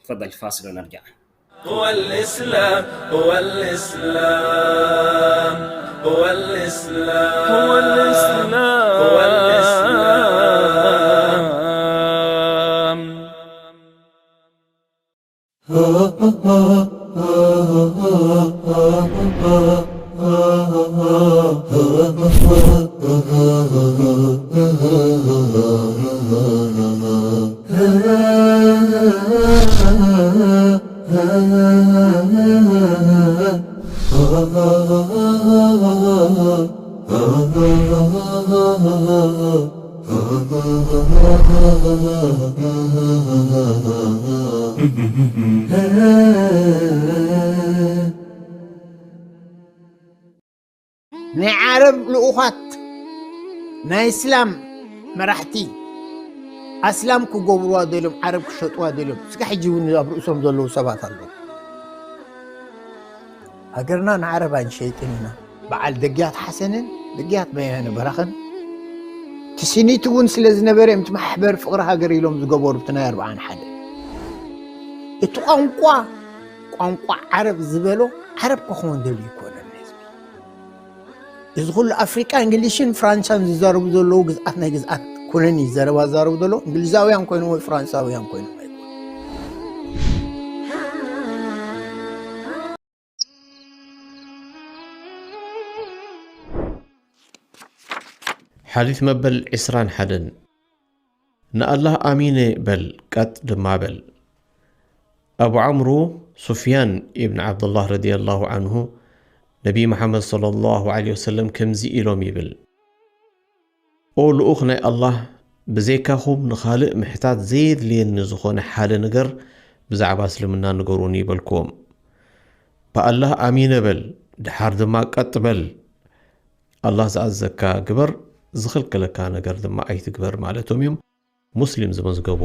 ተፈضل ፋስል ወነርጃዕ። هو الإسلام، هو الإسلام، هو الإسلام، هو الإسلام، هو الإسلام. ናይ ዓረብ ልኡኻት ናይ እስላም መራሕቲ ኣስላም ክገብርዋ ደልዮም ዓረብ ክሸጥዋ ደልዮም እስካ ሕጂ እውን ኣብ ርእሶም ዘለዉ ሰባት ኣለዉ። ሃገርና ንዓረብ ኣይንሸይጥን ኢና። በዓል ደግያት ሓሰንን ደግያት በያነ በራኸን ትስኒት እውን ስለ ዝነበረ እዮም እቲ ማሕበር ፍቕሪ ሃገር ኢሎም ዝገበሩ እቲ ናይ ኣርብዓን ሓደ እቲ ቋንቋ ቋንቋ ዓረብ ዝበሎ ዓረብ ክኸውን ደልዩ ይኮነን ህዝቢ እዚ ኩሉ ኣፍሪቃ እንግሊሽን ፍራንሳን ዝዛረቡ ዘለዉ ግዝኣት ናይ ግዝኣት ኩነን እዩ ዘረባ ዝዛረቡ ዘለዉ እንግሊዛውያን ኮይኖም ወይ ፍራንሳውያን ኮይኖም ኣይኮኑ ሓዲት መበል ዕስራን ሓደን ንኣላህ ኣሚነ በል ቀጥ ድማ በል። ኣቡ ዓምሩ ሱፍያን ኢብን ዓብዱላህ ረዲየላሁ ዓንሁ ነቢይ መሓመድ ሰለላሁ ዓለይሂ ወሰለም ከምዚ ኢሎም ይብል፣ ኦ ልኡኽ ናይ ኣላህ፣ ብዘይካኹም ንኻልእ ምሕታት ዘየድልየኒ ዝኾነ ሓደ ነገር ብዛዕባ እስልምና ንገሩኒ በልክዎም። ብኣላህ ኣሚነ በል፣ ደሓር ድማ ቀጥ በል። ኣላህ ዝኣዘካ ግበር፣ ዝኽልከለካ ነገር ድማ ኣይትግበር ማለቶም እዮም። ሙስሊም ዝመዝገቦ።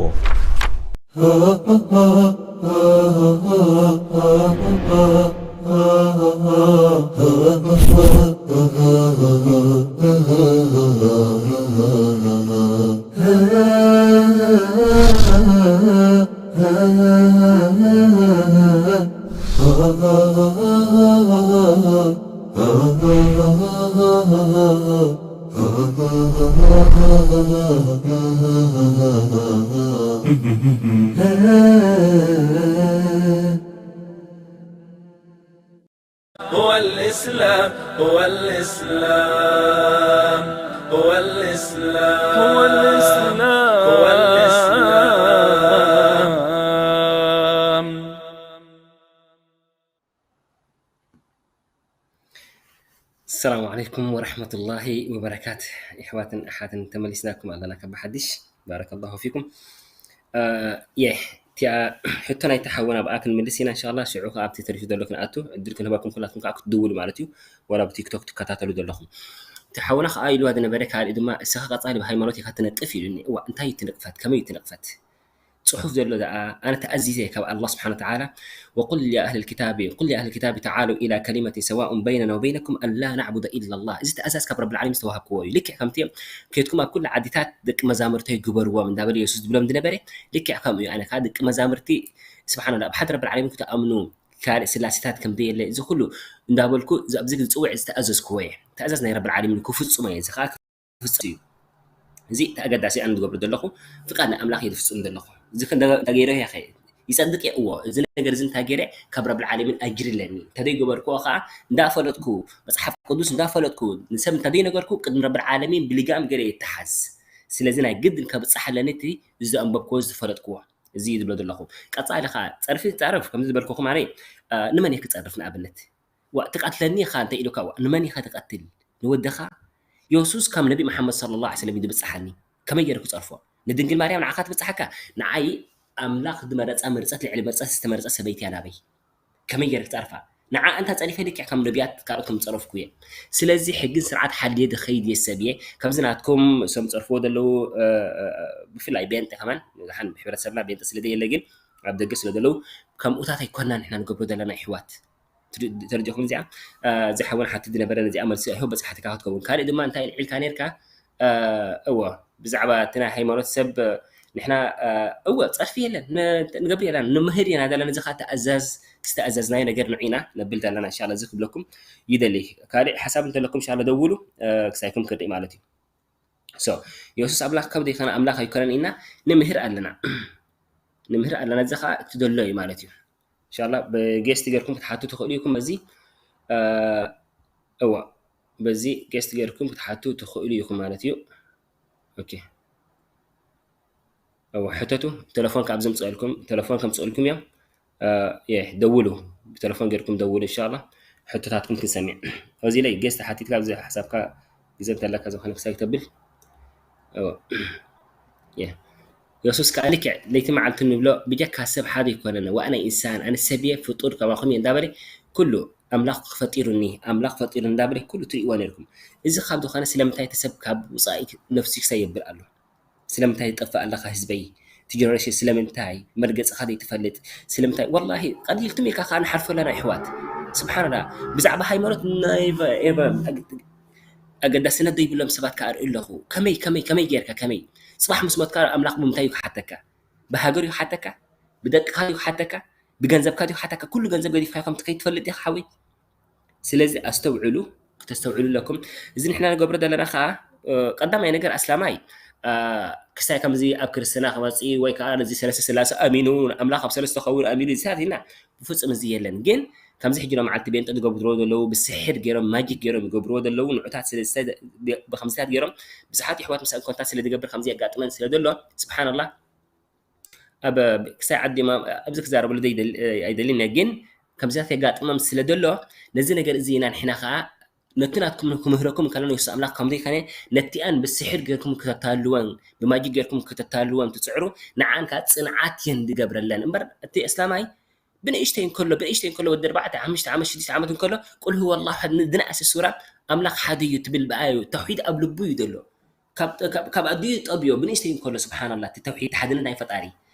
هو الإسلام، هو الإسلام، هو الإسلام، هو الإسلام، هو الإسلام. السلام عليكم ورحمة الله وبركاته. إخواتن أحاتن تملسناكم على نكب حدش. بارك الله فيكم. የ እቲኣ ሕቶ ናይቲ ሓውና ኣብኣ ክንምልስ ኢና እንሻላ። ሽዑ ከዓ ኣብቲ ተሪፉ ዘሎ ክንኣቱ ዕድል ክንህበኩም ኩላትኩም ከዓ ክትድውሉ ማለት እዩ። ወላ ብቲክቶክ ትከታተሉ ዘለኹም እቲ ሓውና ከዓ ኢልዋ ዝነበረ ካልእ ድማ እስኻ ቀፃሊ ብሃይማኖት ኢኻ ትነቅፍ ኢሉኒ። እዋ እንታይ ትንቅፈት? ከመይ ትንቅፈት? ፅሑፍ ዘሎ ደኣ ኣነ ተኣዚዘ ካብ ኣላህ ስብሓን ወተዓላ وقل يا أهل الكتاب قل يا أهل الكتاب تعالوا إلى كلمة سواء بيننا وبينكم ألا نعبد إلا الله እዚ ትእዛዝ ካብ ረብል ዓለሚን ዝተዋሃብክዎ እዩ ልክዕ ከምቲ ኬድኩም ኣብ ኩሉ ዓዲታት ደቂ መዛምርተይ ግበርዎም እንዳበለ የሱስ ዝብሎም ዝነበረ ልክዕ ከምኡ እዩ ኣነ ከዓ ደቂ መዛምርቲ ስብሓንላ ኣብ ሓደ ረብል ዓለሚን ክትኣምኑ ካልእ ስላሴታት ከም ዘየለ እዚ ኩሉ እንዳበልኩ ኣብዚ ዝፅውዕ ዝተኣዘዝክዎ እየ ትእዛዝ ናይ ረብል ዓለሚን ክፍፅሞ እየ እዚ ከዓ ክፍፅም እዩ። እዚ እቲ ኣገዳሲ ኣነ ዝገብሮ ዘለኹ ፍቃድ ናይ ኣምላኽ እየ ዝፍፅም ዘለኹ። እዚ ክንተ- እንተገይረ እየ ኸ ይፀድቅ እየ እዎ እዚ ነገር እዚ እንታይ ገይረ ካብ ረብል ዓለሚን ኣጅሪ ኣለኒ እንተዘይገበርክዎ ከዓ እንዳፈለጥኩ መፅሓፍ ቅዱስ እንዳፈለጥኩ ንሰብ እንተዘይነገርኩ ቅድሚ ረብል ዓለሚን ብልጋም ገይረ ይተሓዝ። ስለዚ ናይ ግድን ከብፅሕ ኣለኒ እቲ እዚ ዘንበብክዎ ዝፈለጥክዎ እዚ እዩ ዝብሎ ዘለኹ። ቀፃሊ ከዓ ፀርፊ ትፀርፍ ከምዚ ዝበልኩኹም ኣነ ንመን እየ ክፀርፍ ንኣብነት ዋ ትቀትለኒ ኢኻ እንተ ኢሉካ ዋ ንመን ኢኻ ትቀትል ንወድኻ የሱስ ካብ ነቢ መሓመድ صلى الله عليه وسلم እዩ ዝብጽሓኒ ከመይ ገይረ ክጸርፎ ንድንግል ማርያም ንዓኻ ትብጽሓካ ንዓይ ኣምላኽ ዝመረጻ ምርጸት ልዕሊ መርጸት ዝተመርጸት ሰበይቲ እያ ናበይ ከመይ ገይረ ክጸርፋ ንዓ እንታ ጸሪፈ ልክዕ ከም ነቢያት ካልኦት ከም ዝጸረፍኩ እየ ስለዚ ሕግን ስርዓት ሓልየ ዝኸይድ እየ ሰብ እየ ከምዚ ናትኩም እሶም ዝጸርፍዎ ዘለዉ ብፍላይ ቤንጠ ከማን ዝሓን ሕብረተሰብና ቤንጠ ስለ ዘየለ ግን ኣብ ደገ ስለ ዘለዉ ከምኡታት ኣይኮና ንሕና ንገብሮ ዘለና ይሕዋት ተረዲኹም? እዚኣ ዝሓወን ሓቲ ዝነበረ ነዚኣ መልሲ ኣይሆ በፃሕትካ ክትከውን። ካልእ ድማ እንታይ ኢልካ ነርካ? እወ፣ ብዛዕባ እቲ ናይ ሃይማኖት ሰብ ንሕና እወ ጸርፊ የለን ንገብር የለን ንምህር ኢና ዘለና። እዚ ከዓ ተኣዛዝ ዝተኣዘዝናዮ ነገር ንዒና ነብል ዘለና። እንሻላ እዚ ክብለኩም ይደሊ። ካልእ ሓሳብ እንተለኩም እንሻላ ደውሉ። ክሳይኩም ክርኢ ማለት እዩ። ሶ የሱስ ኣምላኽ ከም ዘይኮነ ኣምላኽ ኣይኮነን ኢና ንምህር ኣለና። ንምህር ኣለና። እዚ ከዓ እቲ ዘሎ እዩ ማለት እዩ። እንሻላ ብጌስት ገርኩም ክትሓቱ ትኽእሉ ኢኹም። በዚ እዋ በዚ ጌስት ገርኩም ክትሓቱ ትኽእሉ ኢኹም ማለት እዩ። ኦኬ እዋ ሕተቱ። ቴሌፎን ካብ ዝምፅእልኩም ቴሌፎን ከምፅእልኩም እዮም። የ ደውሉ። ብቴሌፎን ገርኩም ደውሉ። እንሻላ ሕቶታትኩም ክንሰሚዕ። እዚ ላይ ጌስት ሓቲትካ ኣብዚ ሓሳብካ ግዜ እንተለካ ዝኾነ ክሳይ ተብል። የሱስ ከኣ ልክዕ ለይቲ መዓልቲ ንብሎ ብጀካ ሰብ ሓደ ኣይኮነን፣ ዋእ ናይ ኢንሳን ኣነ ሰብ እየ ፍጡር ከማኹም እየ እንዳበለ ኩሉ ኣምላኽ ፈጢሩኒ ኣምላኽ ፈጢሩኒ እንዳበለ ኩሉ ትርእይዎ ነርኩም። እዚ ካብ ዝኾነ ስለምንታይ እቲ ሰብ ካብ ውፃኢ ነፍሱ ክሳይ የብል ኣሎ? ስለምንታይ ትጠፍእ ኣለኻ ህዝበይ? እቲ ጀነሬሽን ስለምንታይ መርገፅኻ ዘይትፈልጥ? ስለምንታይ ወላሂ ቀሊልኩም ኢልካ ከዓ ንሓልፎ ኣለና ይሕዋት። ስብሓንላ ብዛዕባ ሃይማኖት ናይ ኣገዳስነት ዘይብሎም ሰባት ከዓ ርኢ ኣለኹ። ከመይ ከመይ ከመይ ጌርካ ከመይ ፅባሕ ምስ ሞትካ ኣምላኽ ብምንታይ እዩ ክሓተካ? ብሃገር እዩ ክሓተካ? ብደቅኻ እዩ ክሓተካ? ብገንዘብካ እዩ ክሓተካ? ኩሉ ገንዘብ ገዲፍካ ከም ከይትፈልጥ ኢኻ ሓወይ። ስለዚ ኣስተውዕሉ፣ ክተስተውዕሉ ኣለኩም። እዚ ንሕና ንገብሮ ዘለና ከዓ ቀዳማይ ነገር ኣስላማይ ክሳይ ከምዚ ኣብ ክርስትና ክመፅእ ወይ ከዓ ነዚ ሰለስተ ስላሴ ኣሚኑ ኣምላኽ ኣብ ሰለስተ ከውን ኣሚኑ ዝሳት ኢና ብፍፁም እዚ የለን። ግን ከምዚ ሕጂ ሎመዓልቲ ቤንጠ ዝገብርዎ ዘለዉ ብስሕር ገይሮም ማጂክ ገይሮም ይገብርዎ ዘለዉ ንዑታት ብከምዚታት ገይሮም ብዙሓት የሕዋት ምሳን ኮንታት ስለ ዝገብር ከምዚ የጋጥመን ስለ ዘሎ ስብሓንላህ ኣብ ክሳይ ዓዲ ኣብዚ ክዛረበሉ ኣይደልን እየ ግን ከምዚታት የጋጥሞም ስለ ዘሎ ነዚ ነገር እዚ ኢና ንሕና ከዓ ነቲ ናትኩም ክምህረኩም ከለና የሱስ ኣምላኽ ከም ዘይኮነ ነቲኣን ብስሕር ጌርኩም ከተታልወን ብማጂክ ጌርኩም ከተታልወን ትፅዕሩ ንዓን ከዓ ፅንዓት የን ዝገብረለን እምበር እቲ እስላማይ ብንእሽተይ እንከሎ ብንእሽተይ እንከሎ ወዲ ኣርባዕተ ሓሙሽተ ዓመት ሽዱሽተ ዓመት እንከሎ ቁል ህወ ኣላሁ ሓድ ዝነኣሰ ሱራ ኣምላኽ ሓደ እዩ ትብል ብኣዩ ተውሒድ ኣብ ልቡ እዩ ዘሎ ካብ ኣዲኡ ጠብዮ ብንእሽተይ እንከሎ ስብሓንላ እቲ ተውሒድ ሓድነት ናይ ፈጣሪ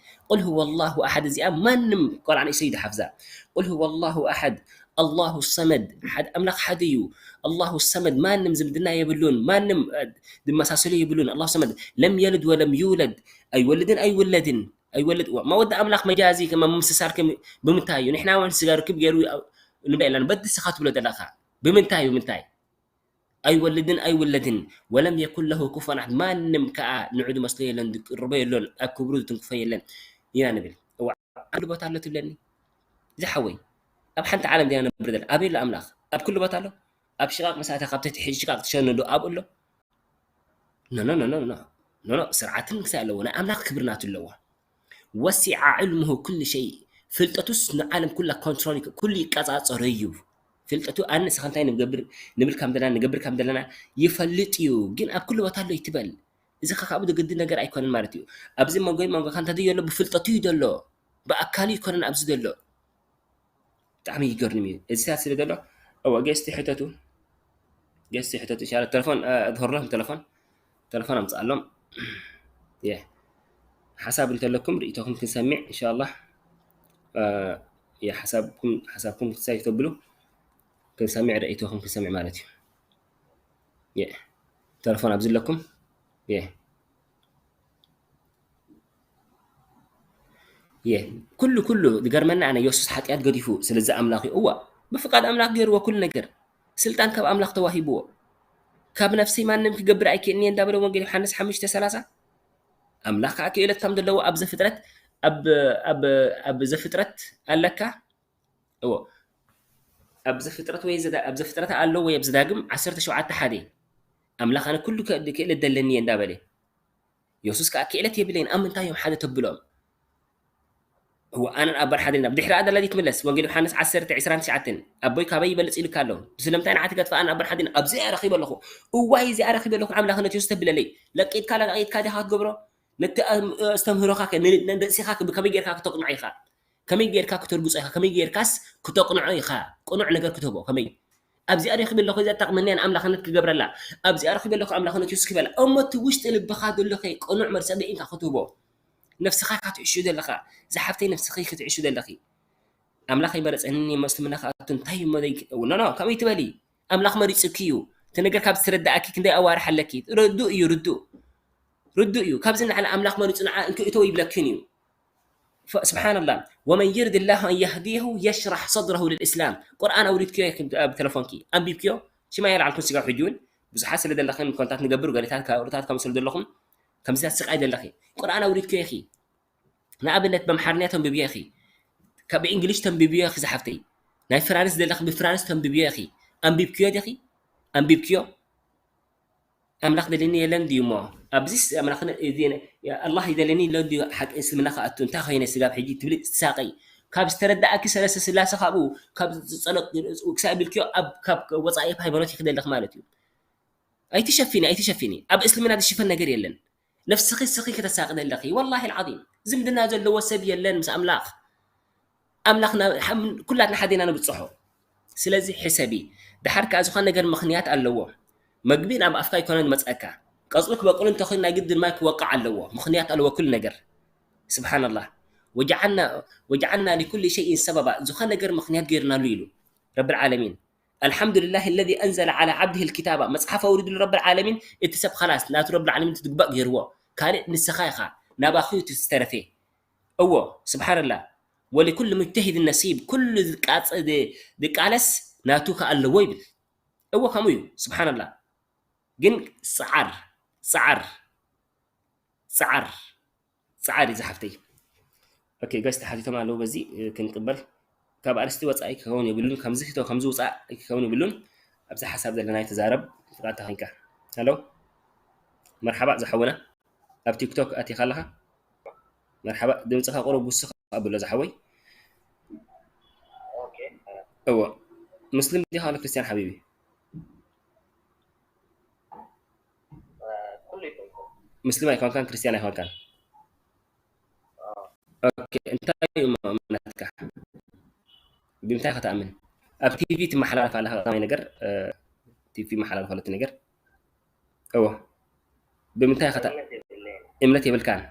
ቁል ህወ ኣላሁ ኣሓድ እዚኣ ማንም ቆልዓ ንእሽተይ ዝሓፍዛ ቁል ህወ ኣላሁ ኣሓድ ኣላሁ ሰመድ ኣምላኽ ሓደ እዩ ኣላሁ ሰመድ ማንም ዝምድና የብሉን ማንም ዝመሳሰሉ የብሉን ኣላሁ ሰመድ ለም የልድ ወለም ይውለድ ኣይወልድን ኣይውለድን ኣይወልድ እዋ መወዲ ኣምላኽ መጃዚ ምምስሳል ብምንታይ እዩ ንሕና ወን ስጋ ርክብ ገይሩ ንብላ የለን በዲ ስኻ ትብሎ ዘለኻ ብምንታይ ብምንታይ ኣይወልድን ኣይውለድን ወለም የኩን ለሁ ኩፉወን ኣሓድ ማንም ከዓ ንዑ ዝመስሎ የለን ዝቅርቦ የለን ኣብ ክብሩ ዝትንክፎ የለን ኢና ንብል እዋ ኣሉ ቦታ ኣሎ ትብለኒ ዝሓወይ ኣብ ሓንቲ ዓለም ዲና ነብር ዘለና ኣበይ ኣሎ ኣምላኽ ኣብ ኩሉ ቦታ ኣሎ ኣብ ሽቃቅ መሳእታ ካብ ትሕቲ ሽቃቅ ትሸነዶ ኣብኡ ኣሎ ኖ ኖ ኖ ኖ ኖ ኖ ስርዓትን ክሳይ ኣለዎ ናይ ኣምላኽ ክብሪ ናቱ ኣለዎ ወሲዓ ዕልሙሁ ኩሉ ሸይ ፍልጠቱስ ንዓለም ኩላ ኮንትሮል ኩሉ ይቀፃፀሮ እዩ ፍልጠቱ ኣነ ንስኻ እንታይ ንገብር ንብል ከም ዘለና ንገብር ከም ዘለና ይፈልጥ እዩ ግን ኣብ ኩሉ ቦታ ኣሎ ይትበል እዚ ከ ካብኡ ዝግዲ ነገር ኣይኮነን ማለት እዩ ኣብዚ መንጎይ መንጎኻ እንተ ዘሎ ብፍልጠቱ እዩ ዘሎ ብኣካሉ ይኮነን ኣብዚ ዘሎ ብጣዕሚ ይገርም እዩ እዚታት ስለ ዘሎ እወ ጌስቲ ሕተቱ ጌስቲ ሕተቱ ይሻለ ተለፎን ኣድህርሎም ተለፎን ተለፎን ኣምፅኣሎም የ ሓሳብ እንተለኩም ርእቶኹም ክንሰሚዕ እንሻላ ሓሳብኩም ክሳይ ተብሉ ክንሰሚዕ ርእቶኹም ክንሰሚዕ ማለት እዩ የ ተለፎን ኣብዚ ኣለኩም የ የ ኩሉ ኩሉ ዝገርመኒ ኣነ የሱስ ሓጢኣት ገዲፉ ስለዚ ኣምላኽ እዩ እዋ ብፍቃድ ኣምላኽ ገይርዎ ኩሉ ነገር ስልጣን ካብ ኣምላኽ ተዋሂብዎ ካብ ነፍሰይ ማንም ክገብር ኣይክእልን እየ እንዳበለ ወንጌል ዮሃንስ ሓሙሽተ ሰላሳ ኣምላኽ ከዓ ክእለት ከም ዘለዎ ኣብ ዘፍጥረት ኣብ ዘፍጥረት ኣለካ እዎ ኣብ ዘፍጥረት ወይ ኣብ ዘፍጥረት ኣሎ ወይ ኣብ ዘዳግም ዓሰርተ ሸውዓተ ሓደ ኣምላኽ ኣነ ኩሉ ክእለት ዘለኒ እየ እንዳበለ የሱስ ከዓ ክእለት የብለይን ኣብ ምንታይ እዮም ሓደ ተብሎም እዋ ኣነን ኣበር ሓደ ኢና ብድሕሪ ኣደላ ትምለስ ወንጌል ዮሃንስ ዓሰርተ ዕስራን ትሽዓተን ኣቦይ ካበይ ይበልፅ ኢልካ ኣሎ ስለምንታይ ንዓቲ ገጥፋ ኣነ ኣበር ሓደ ኣብዚኣ ረኺበ ኣለኹ እዋይ እዚኣ ረኺበ ኣለኹ ኣምላኽነት የሱስ ተብለለይ ለቂጥካ ለቂጥካ ዲኻ ክትገብሮ ነቲ ኣስተምህሮኻ ንርእስኻ ከመይ ጌርካ ክተቕንዖ ኢኻ ከመይ ጌርካ ክተርግጾ ኢኻ ከመይ ጌርካስ ክተቕንዖ ኢኻ ቅኑዕ ነገር ክትህቦ ከመይ ኣብዚኣ ረኺበ ኣለኹ እዚኣ ትጠቕመኒ እያ ንኣምላኽነት ክገብረላ ኣብዚኣ ረኺበ ኣለኹ ኣምላኽነት የሱስ ክበላ እሞ እቲ ውሽጢ ልብኻ ዘሎ ኸ ቅኑዕ መልሲ ኣበይ ኢንካ ክትህቦ ነፍስኻ ኢኻ ትዕሹ ዘለኻ ዝሓፍተይ ነፍስኺ ክትዕሹ ዘለኺ ኣምላኽ ኣይመረጸንን እየ፣ ምስልምና ክኣቱ እንታይ እሞ ዘይ-፣ ኖ፣ ኖ፣ ከምኡ ይትበሊ። ኣምላኽ መሪጹኪ እዩ። እቲ ነገር ካብ ዝተረዳእኪ ክንደይ ኣዋርሕ ኣለኪ? ርዱእ እዩ፣ ርዱእ። ርዱእ እዩ። ካብዚ ንላዕሊ ኣምላኽ መሪጹ ንዓ እንኪ እተው ይብለክን እዩ። ፈ-፣ ስብሓንላህ። "ወመን ዩሪድ ላሁ ኣን የህዲየሁ የሽራሕ ሰድረሁ ልልእስላም።" ቁርኣን ኣውሪድክዮ ኢኺ ኣብ ተለፎንኪ። ኣንቢብክዮ? ሽማይ ኣልዓልኩን ስጋብ ሕጂ እውን ብዙሓት ስለ ዘለኽን ኮንታት ንገብር ገሊታት ካብ ሩታት ከም ስለ ዘለኹም ከምዚታት ስቃይ ዘለኺ። ቁርኣን ኣውሪድክዮ ኢኺ። ንኣብነት፣ በምሓርኛ ተንብብዮ ኢኺ፣ ካብ ብእንግሊሽ ተንብብዮ ኢኺ ዝሓፍተይ። ናይ ፍራንስ ዘለኺ ብፍራንስ ተንብብዮ ኢኺ። ኣንቢብክዮ ዲኺ? ኣንቢብክዮ? ኣምላኽ ደልየኒ የለን ድዩ እሞ? ኣብዚስ ኣምላኽ ነ-፣ እዚ ነ-፣ ኣላህ ይደልየኒ የለን ድዩ? ሓቂ እስልምና ክኣቱ እንታይ ኮይነ ስጋብ ሕጂ ትብሊ ትሳቐይ። ካብ ዝተረዳእኪ ሰለስተ ስላሴ ካብኡ፣ ካብ ዝጸለቕ ክሳብ ኢልክዮ ኣብ፣ ካብ ወጻኢ ሃይማኖት ኢኺ ዘለኺ ማለት እዩ። ኣይትሸፊኒ፣ ኣይትሸፊኒ። ኣብ እስልምና ዝሽፈን ነገር የለን። ነፍስኺ ስኺ ከተሳቕዲ ኣለኺ። ወላሂ ኣልዓዚም ዝምድና ዘለዎ ሰብ የለን ምስ ኣምላኽ። ኣምላኽና ሓም-፣ ኩላትና ሓዴና ንብጽሖ። ስለዚ ሕሰቢ። ደሓር ከኣ ዝኾነ ነገር ምኽንያት ኣለዎ። መግቢ ናብ ኣፍካ ኣይኮነን ዝመጽኣካ። ቀጽሉ ክበቁል እንተኾይኑ ናይ ግድን ማይ ክወቅዕ ኣለዎ። ምኽንያት ኣለዎ ኩሉ ነገር። ስብሓንላህ። "ወጀዓልና፣ ወጀዓልና ሊኩሊ ሸይኢን ሰበባ።" ዝኾነ ነገር ምኽንያት ገይርናሉ ኢሉ ረብል ዓለሚን። "ኣልሓምዱሊላሂ ለዚ ኣንዘለ ዓላ ዓብዲሂል ኪታባ።" መጽሓፍ ኣውሪድሉ ረብል ዓለሚን፣ እቲ ሰብ ኸላስ ናቱ ረብል ዓለሚን ትግባእ ገይርዎ። ካልእ ንስኻ ኢኻ፣ ናባኺ እዩ እቲ ዝተረፈ። እዎ፣ ስብሓንላህ። "ወሊኩል ሙጅተሂድን ነሲብ።" ኩሉ ዝቃጸ-፣ ዝ-፣ ዝቃለስ ናቱ ከኣ ኣለዎ ይብል። እዎ፣ ከምኡ እዩ። ስብሓንላህ። ግን ጸዓር፣ ጸዓር፣ ጸዓር፣ ጸዓር እዩ ዝሓፍተይ። ኦኬ፣ ጋይስ ተሓቲቶም ኣለዉ፣ በዚ፣ እ፣ ክንቅበል። ካብ ኣርእስቲ ወጻኢ ክኸውን የብሉን፣ ከምዚ ክቶ-፣ ከምዚ ውጻእ ክኸውን የብሉን። ኣብዚ ሓሳብ ዘለና ይተዛረብ፣ ፍቓድካ ኮይንካ። ሃሎ፣ መርሓባ ዝሓውና፣ ኣብ ቲክቶክ ኣቲኻ ኣለኻ? መርሓባ፣ ድምጽኻ ቁሩብ ውስኽ ኣብሎ ዝሓወይ። ኦኬ። እዎ፣ ሙስሊም ዲኻ ወላ ክርስትያን ሓቢቢ? ኩሉ ይኹን። ሙስሊም ኣይኮንካን ክርስትያን ኣይኮንካን? ኦኬ፣ እንታይ እዩ እሞ እምነትካ? ብምንታይ ኢኻ ትኣምን? ኣብ ቲቪ ትመሓላለፍ ኣለኻ፣ ቀዳማይ ነገር፣ እ፣ ቲቪ ይመሓላለፍ ኣሎ እቲ ነገር። እዎ። ብምንታይ ኢኻ ታ-፣ እምነት የብለይን። እምነት የብልካን?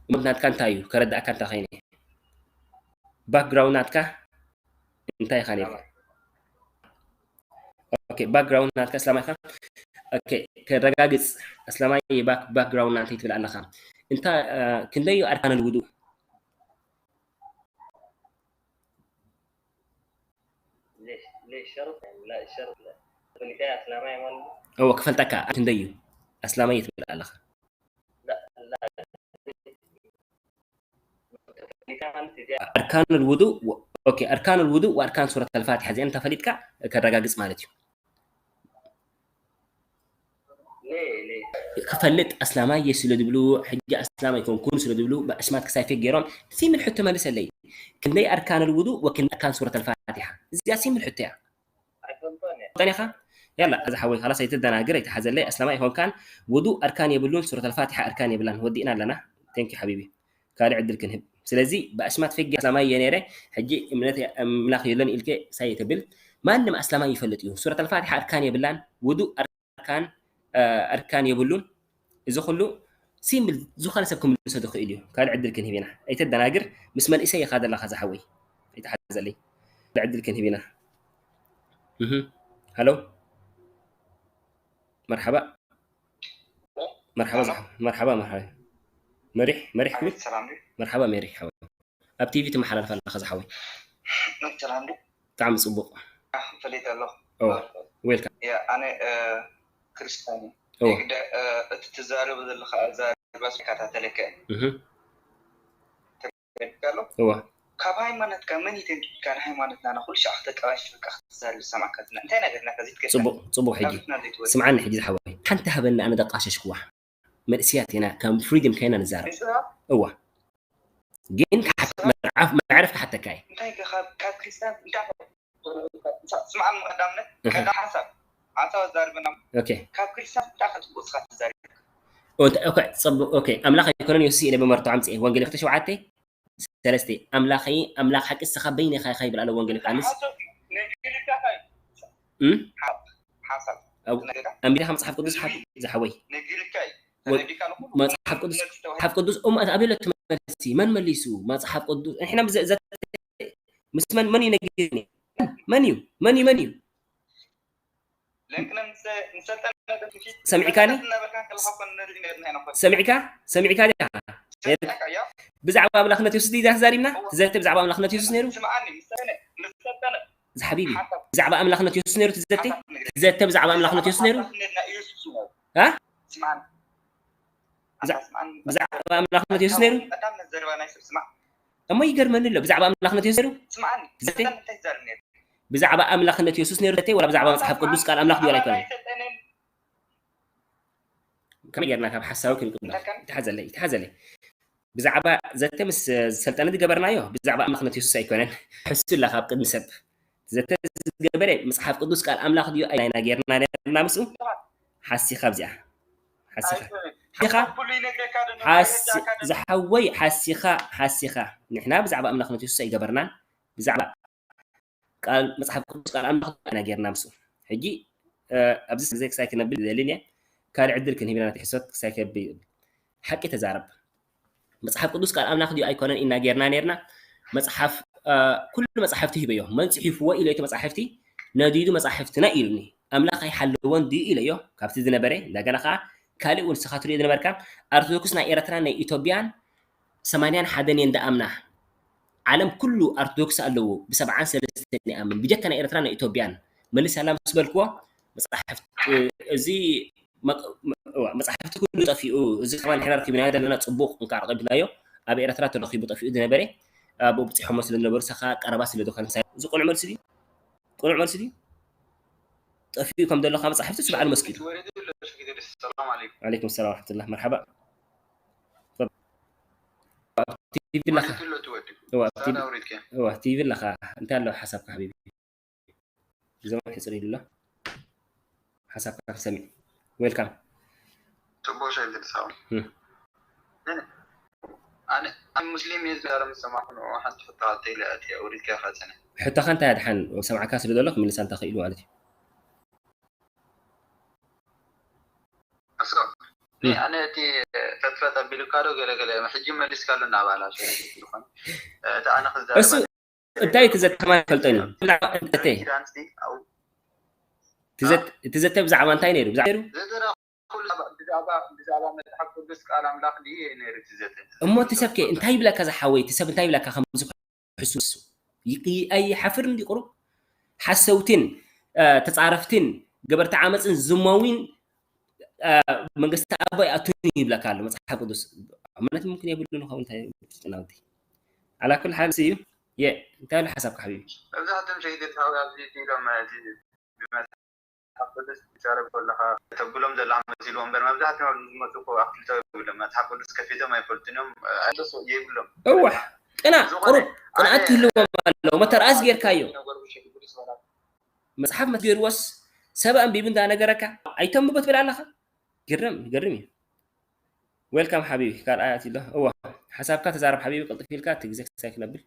እምነት ናትካ እንታይ እዩ? ከረዳእካ እንታይ ኮይነ? ባክግራውንድ ናትካ እንታይ ኢኻ ነይርካ? ኦኬ፣ ባክግራውንድ ናትካ እስላማይ ኢኻ? ኦኬ፣ ከረጋግጽ፣ ኣስላማይ ባክ-፣ ባክግራውንድ ናተይ ትብል ኣለኻ። እንታ-፣ እ፣ ክንደይ እዩ ኣርካነል ውዱእ? ليش؟ ليش شرط؟ يعني، لا، الشرط لا. تقول لي: "يا أسلامي، ما نقول". እዎ፣ ክፈልጠካ፣ ክንደይ እዩ? ኣስላማይ ትብል ኣለኻ። لا، لا. أركان الوضوء و-، ኦኬ፣ ኣርካን ልውዱእ ወኣርካን ሱረት ኣልፋቲሓ እዚአን እንተፈሊጥካ ከረጋግጽ ማለት እዩ። ክፈልጥ ኣስላማይ እየ ስለ ዝብሉ፣ ሕጂ ኣስላማይ ኣይኮንኩን ስለ ዝብሉ፣ ብኣሽማት ክሳይ ፌክ ገይሮም፣ ሲምፕል ሕቶ መልሰለይ። ክንደይ ኣርካን ልውዱእ ወክንደይ ኣርካን ሱረት ኣልፋቲሓ? እዚኣ ሲምፕል ሕቶ እያ። ኣይፈልጦን እየ። ጠኒኻ? ያላ፣ እዚ ሓወይ፣ ኻላስ ኣይትደናግር፣ ኣይትሓዘለይ። ኣስላማይ ኣይኮንካን፣ ውዱእ ኣርካን የብሉን፣ ሱረት ኣልፋቲሓ ኣርካን የብላን። ወዲእና ኣለና። ቴንክ ዩ ሓቢቢ። ካልእ ዕድል ክንህብ። ስለዚ ብኣሽማት ፌክ ኣስላማይ እየ ነይረ፣ ሕጂ እምነት ኣምላኽ የለን ኢልከ ሳይ ተብል። ማንም ኣስላማይ ይፈልጥ እዩ። ሱረት ኣልፋቲሓ ኣርካን የብላን፣ ውዱእ ኣርካን፣ እ፣ ኣርካን የብሉን። እዚ ኩሉ ሲምፕል ዝኾነ ሰብ ክምልሶ ዝኽእል እዩ። ካልእ ዕድል ክንህብ ኢና። ኣይተደናግር፣ ምስ መንእሰይ ኢኻ ዘለኻ ዝሓወይ። ኣይትሓዘለይ። ካልእ ዕድል ክንህብ ኢና። እህ። ሃሎ። መርሓባ። መርሓባ፣ መርሓባ፣ መርሓባ። መሪሕ፣ መሪሕ። ኣቤት፣ ሰላም ድዩ? መርሓባ፣ መሪሕ ሓወይ። ኣብ ቲቪ ትመሓላለፍ ኣለኻ ዝሓወይ። ሰላም ድዩ? ብጣዕሚ ጽቡቕ። ኣህ፣ ፈሊጠ ኣለኹ። ኦ፣ ዌልካም። ያ፣ ኣነ፣ እ፣ ክርስትያን እየ። ኦ። የግዳ፣ እ፣ እቲ ትዛረቦ ዘለኻ ኣዛርባስ ይከታተለካ እየ። እህ። ተረዲእካ ኣሎ? እወ። ካብ ሃይማኖትካ መን ይተንኪልካ ንሃይማኖትና ንኹሉ ሻዕ ክተቀባሽር ኢልካ ክትዛረብ ዝሰማዕካ ዘለና? እንታይ ነገር ናካ ዘይትገድፍ? ጽቡቕ፣ ጽቡቕ። ሕጂ ካብትና ዘይትወጽእ። ስምዓኒ ሕጂ ዝሓወይ። ሓንቲ ሃበኒ ኣነ ደቃሸሽክዋ። መንእስያት ኢና፣ ከም ፍሪደም ከይና ንዛረብ። ንስኻ? እወ። ግን ንስኻ? መዕረፍ-፣ መዕረፍ ክሓተካ እየ። እንታይ ከ ካብ፣ ካብ ክርስትያን እንታይ ከ-፣ ስምዓኒ ቀዳምነት፣ እህ። ቀዳም ሓሳብ፣ ሓሳብ ኣዛርበና። ኦኬ። ካብ ክርስትያን እንታይ ከ ጽቡቕ ንስኻ ትዛረብ? ኦንተ-፣ ኦኬ፣ ጽቡቕ፣ ኦኬ። ኣምላኽ ኣይኮነን የሱስ ኢለ ብመርትዖ ኣምጽኤ። ወንጌል ክልተ ሸውዓተ ሰለስተ፣ ኣምላኸይ፣ ኣምላኽ ሓቂ ንስኻ በይንኻ ኢኻ ይብል ኣሎ ወንጌል ዮሃንስ። ሓሶት እዩ። ነጊሩካ እዩ። እም? ሓ-፣ ሓሳብ ኣብ-፣ ትነግረካ? ኣንቢብካ መጽሓፍ ቅዱስ ሓ-፣ ዝሓወይ? ነጊሩካ እዩ። ወ-፣ ተረዲእካ ኣለኹ? መጽሓፍ ቅዱስ፣ ነግስተ መጽሓፍ ቅዱስ፣ እሞ፣ ኣበየለ ትመልሲ? መን መሊሱ? መጽሓፍ ቅዱስ፣ ንሕና ብዘ-፣ ዘ-፣ ምስ መን መን እዩ ነጊርኒ? መን እዩ መን እዩ መን እዩ? ሰሚዕካኒ? ሰሚዕካ ሰሚዕካ ዲኻ? ብዛዕባ ኣምላኽነት የሱስ ድዩ ተዛሪብና? ትዘተ ብዛዕባ ኣምላኽነት የሱስ ነይሩ? ዝሓቢቢ ብዛዕባ ኣምላኽነት የሱስ ነይሩ ትዘተ? ትዘተ ብዛዕባ ኣምላኽነት የሱስ ነይሩ? ብዛዕባ ኣምላኽነት የሱስ ነይሩ? እሞ ይገርመኒ ኣሎ። ብዛዕባ ኣምላኽነት የሱስ ነይሩ? ትዘተ ብዛዕባ ኣምላኽነት የሱስ ነይሩ ዘተ ወላ ብዛዕባ መጽሓፍ ቅዱስ ቃል ኣምላኽ ድዩ ኣይኮነን? ከመይ ጌርና ካብ ሓሳዊ ክንቅምና? ይትሓዘለይ ይትሓዘለይ። ብዛዕባ ዘተ ምስ ሰልጠነ ዝገበርናዮ ብዛዕባ ኣምላኽነት የሱስ ኣይኮነን። ሕሱ ኢላ ካብ ቅድሚ ሰብ ዘተ ዝገበረ መጽሓፍ ቅዱስ ቃል ኣምላኽ ድዩ ኣይና ጌርና ነርና ምስኡ ሓሲኻ ኣብዚኣ ሓሲኻ ሓሲኻ ዝሓወይ ሓሲኻ ሓሲኻ ንሕና ብዛዕባ ኣምላኽነት የሱስ ኣይገበርናን ብዛዕባ ቃል መጽሓፍ ቅዱስ ቃል ኣምላኽ ኢና ጌርና ምስኡ። ሕጂ ኣብዚ ግዜ ክሳይ ክነብል ደሊን እየ ካልእ ዕድል ክንህብና ነቲ ሕሶት ክሳይ ከብል ሓቂ ተዛረብ። መጽሓፍ ቅዱስ ቃል ኣምላኽ ድዩ ኣይኮነን ኢና ጌርና ኔርና። መጽሓፍ ኩሉ መጽሓፍቲ ሂበዮ መን ጽሒፍዎ ኢለ እቲ መጽሓፍቲ ነዲዱ መጽሓፍትና ኢሉኒ። ኣምላኽ ኣይሓለዎን ድዩ ኢለዮ ካብቲ ዝነበረ እንደገና ከዓ ካልእ እውን ንስኻ ትሪኦ ዝነበርካ ኣርቶዶክስ ናይ ኤረትራን ናይ ኢትዮጵያን ሰማንያን ሓደን እየን ዝኣምና። ዓለም ኩሉ ኣርቶዶክስ ኣለዎ ብሰብዓን ሰለስተን ይኣምን ብጀካ ናይ ኤረትራን ናይ ኢትዮጵያን መልስ ኣላ ምስ በልክዎ መፅሓፍቲ እዚ መፅሓፍቲ ኩሉ ጠፊኡ እዚ ከማን ሕና ረኪብናዮ ዘለና ፅቡቅ እንካ ረቂብናዮ ኣብ ኤረትራ ተረኪቡ ጠፊኡ ዝነበረ ኣብኡ ብፂሖሞ ስለ ዝነበሩ ሰኻ ቀረባ ስለ ዝኾነ እዚ ቅኑዕ መልሲ ድዩ? ቅኑዕ መልሲ ድዩ? ጠፊኡ ከም ዘሎ ካብ መጻሕፍቲ ስብዓሉ መስኪቱ። ወለዱ ኣሎ ሽግር ሰላም ዓለይኩም። ዓለይኩም ሰላም ወረሕመቱላህ መርሓባ። ቲቪ ኣለኻ? ወለዱ ኣሎ ትወዲ። እዋ፣ ኣብ ቲቪ፣ ኣውሪድካ። እዋ፣ ቲቪ ኣለኻ? እንታይ ኣሎ ሓሳብካ ሓቢቢ? ዘመን ሕጽር ኢሉ ኣሎ። ሓሳብካ ክሰምዕ። ዌልካም። ጽቡቕ ሻይ ዝድሳው። እም። ኣነ ኣነ ሙስሊም እየ ዝዛረብ ዝሰማዕኩ ንዑ ሓንቲ ሕቶ ኣተይ ኢለ ኣትየ ኣውሪድካ ኢኻ ጽነ። ሕቶኻ እንታይ ኣድሓን ሰማዕካ ስለ ዘሎ ክምልሳ እንተ ክኢሉ ማለት እዩ። እሱ እም። ኣነ እቲ ፈትፈት ኣቢሉካ ዶ ገለ ገለ ሕጂ መሊስካሉ እናባላሸ ዝኾነ እቲ ኣነ ክዛረብ እሱ ኣነ እንታይ እዩ እቲ ዘተ ከማን ይፈልጠን እዩ። ብዛዕባ እንታይ? ክዳን ሲ ኣው- እቲ ዘት-፣ እቲ ዘተ ብዛዕባ እንታይ ነይሩ? ብዛዕባ ነይሩ? ዘተና ኩሉ ብዛዕባ ብዛዕባ ብዛዕባ መጽሓፍ ቅዱስ ቃል ኣምላኽ ድዩ ነይሩ እቲ ዘተ? እሞ እቲ ሰብ ከ እንታይ ይብለካ ዝሓወይ? እቲ ሰብ እንታይ ይብለካ ከምዚ ክሕሱ? ይቅ-፣ ኣይሓፍርን ድዩ ቁሩብ? ሓሰውትን፣ እ፣ ተጻረፍትን፣ ገበርቲ ዓመጽን ዝመዊን፣ እ፣ መንግስቲ ኣቦ ይኣቱን ይብለካ ኣሎ መጽሓፍ ቅዱስ። ማለት ምምክን የብሉን ይኸውን እንታይ ናውቲ። ዓላ ኩል ሓል እዩ። የ-፣ እንታይ ኣሎ ሓሳብካ ሓቢቢ? መብዛሕትኦም ሸይድት ሓዊ ኣብዚ ኢሎም ማለት እዩ። ብመጽሓፍ ቅዱስ ትዛረብ ከለኻ ተብሎም ዘለኻ መሲልዎ እምበር መብዛሕትኦም ኣብዚ ዝመጹ እኮ ኣፍልጦ የብሎም። መጽሓፍ ቅዱስ ከፊቶም ኣይፈልጡን እዮም። ኣፍልጦ የብሎም። እዋሕ፣ ቅናእ፣ ዝኾነ ቁሩብ ቅንኣት ኣነ ክህልዎም ኣለዎ። መተርኣስ ጌርካዮ። ነገሩ ሸይድት ማለት መጽሓፍ መትገርዎስ ሰብ ኣንቢቡ እንዳነገረካ ኣይተንብቦ ትብል ኣለኻ? ግርም፣ ግርም እዩ። ዌልካም ሓቢቢ፣ ካልኣይ ኣትዩ ኣሎ። እዋ፣ ሓሳብካ ተዛረብ ሓቢቢ፣ ቅልጥፍ ኢልካ፣ እቲ ግዜ ክሳይ ክነብል።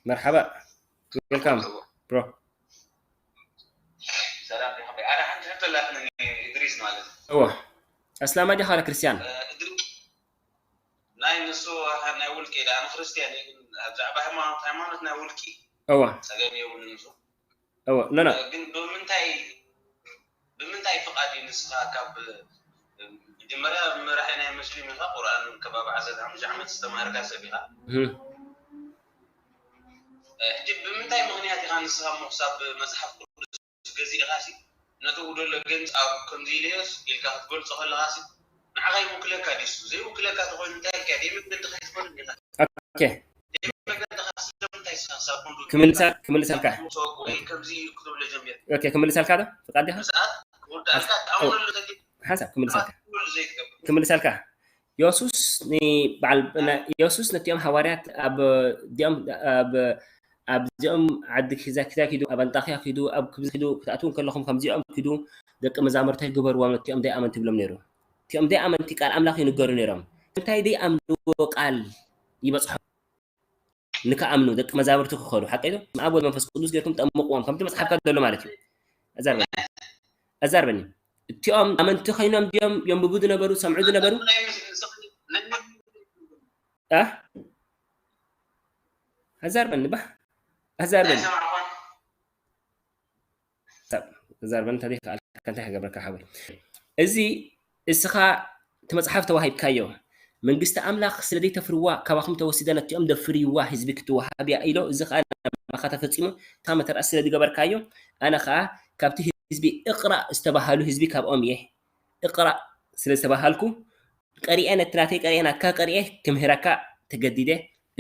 መርሓባ፣ ዌልካም፣ ብሮ። ሰላም፣ ሓበይ። ኣነ ሓንቲ ሕቶ ኣላትኒ፣ እድሪስ ማለት እዩ። እዋ፣ ኣስላማይ ዲኻ ዋላ ክርስትያን? እ፣ እድሪ-፣ ናይ ንሱ፣ ናይ ውልቂ፣ ኣነ ክርስትያን እየ፣ ግን ኣብ ዛዕባ ሃይማኖት፣ ሃይማኖት ናይ ውልቂ እዋ። ጸገም የብሉን ንሱ። እወ፣ ኖ፣ ኖ። ግን ብምንታይ፣ ብምንታይ ፍቓድ እዩ ንስኻ ካብ መጀመርያ መራሒ ናይ ሙስሊም ኢኻ፣ ቁርኣን ከባቢ ዓሰርተ ሓሙሽተ ዓመት ዝተማሃርካ ሰብ ኢኻ። እህ። ሕጂ ብምንታይ ምኽንያት ኢኻ ንስኻ እሞ ክሳብ መጽሓፍ ቅዱስ ገዚእኻ ሲ ነቲ ጉደሎ ገንጽ ኣብ ከምዚ ኢለዮስ ኢልካ ክትገልጾ ከለኻ ሲ ንዓኻ ይውክለካ ድዩ? ዘይውክለካ ተኾይኑ እንታይ ኢልካ ደይ መገድኻ ኣይትፈልጥን ኢኻ። ኦኬ። ደይ መገድኻ ስለምንታይ ኢኻ ክሳብ ክንዱ ክምልሳ-፣ ክምልሰልካ። ወይ ከምዚ እዩ ክትብሎ ጀሚር። ኦኬ፣ ክምልሰልካ ዶ? ፍቃድ ዲኻ? ሰዓት ክውዳእልካ ሓንሳብ፣ ኣምር ኣሎ ተዲ-፣ ሓንሳብ ክምልሰልካ። ክብሉ ዘይትገብር። ክምልሰልካ። የሱስ ን-፣ በዓል-፣ ን-፣ የሱስ ነቲኦም ሃዋርያት ኣብ፣ እዚኦም፣ ኣብ፣ ኣብዚኦም ዓዲ ኪዛ-፣ ኪዛ ኪዱ፣ ኣብ ኣንጣኽያ ኪዱ፣ ኣብ ክብዚ ኪዱ፣ ክትኣትዉ እንከለኹም ከምዚኦም ኪዱ፣ ደቂ መዛሙርተይ ግበርዎም፣ ነቲኦም ደይኣመንቲ ይብሎም ነይሩ። እቲኦም ደይኣመንቲ ቃል ኣምላኽ ይንገሩ ነይሮም። እንታይ ደይኣምንዎ ቃል ይበጽሖም ንክኣምኑ፣ ደቂ መዛሙርቲ ክኾኑ፣ ሓቀይ ዶ? ኣብ ወልድ መንፈስ ቅዱስ ጌርኩም ጠምቕዎም፣ ከምቲ መጽሓፍካ ዘሎ ማለት እዩ። ኣዛርበኒ። ኣዛርበኒ። እቲኦም ኣመንቲ ኮይኖም ድዮም የንብቡ ዝነበሩ፣ ሰምዑ ዝነበሩ? እ? ኣዛርበኒ ባ ኣዛርበኒ። ኣዛርበኒ እንተዘይከኣልካ እንታይ ክገብረካ ሓወይ? እዚ እስኻ እቲ መጽሓፍ ተዋሂብካዮ፣ መንግስቲ ኣምላኽ ስለ ዘይተፍርዋ ካባኹም ተወሲዳ ነቲኦም ደፍርይዋ ህዝቢ ክትወሃብ እያ ኢሎ። እዚ ኸኣ ናባኻ ተፈጺሙ፣ እታ መተርኣስ ስለ ዝገበርካዮ፣ ኣነ ኸኣ ካብቲ ህዝቢ እቕራእ ዝተባሃሉ ህዝቢ ካብኦም እየ። እቕራእ ስለ ዝተባሃልኩ ቀሪኤ፣ ነቲ ናተይ ቀሪኤ ናትካ ቀሪኤ ክምህረካ ተገዲደ።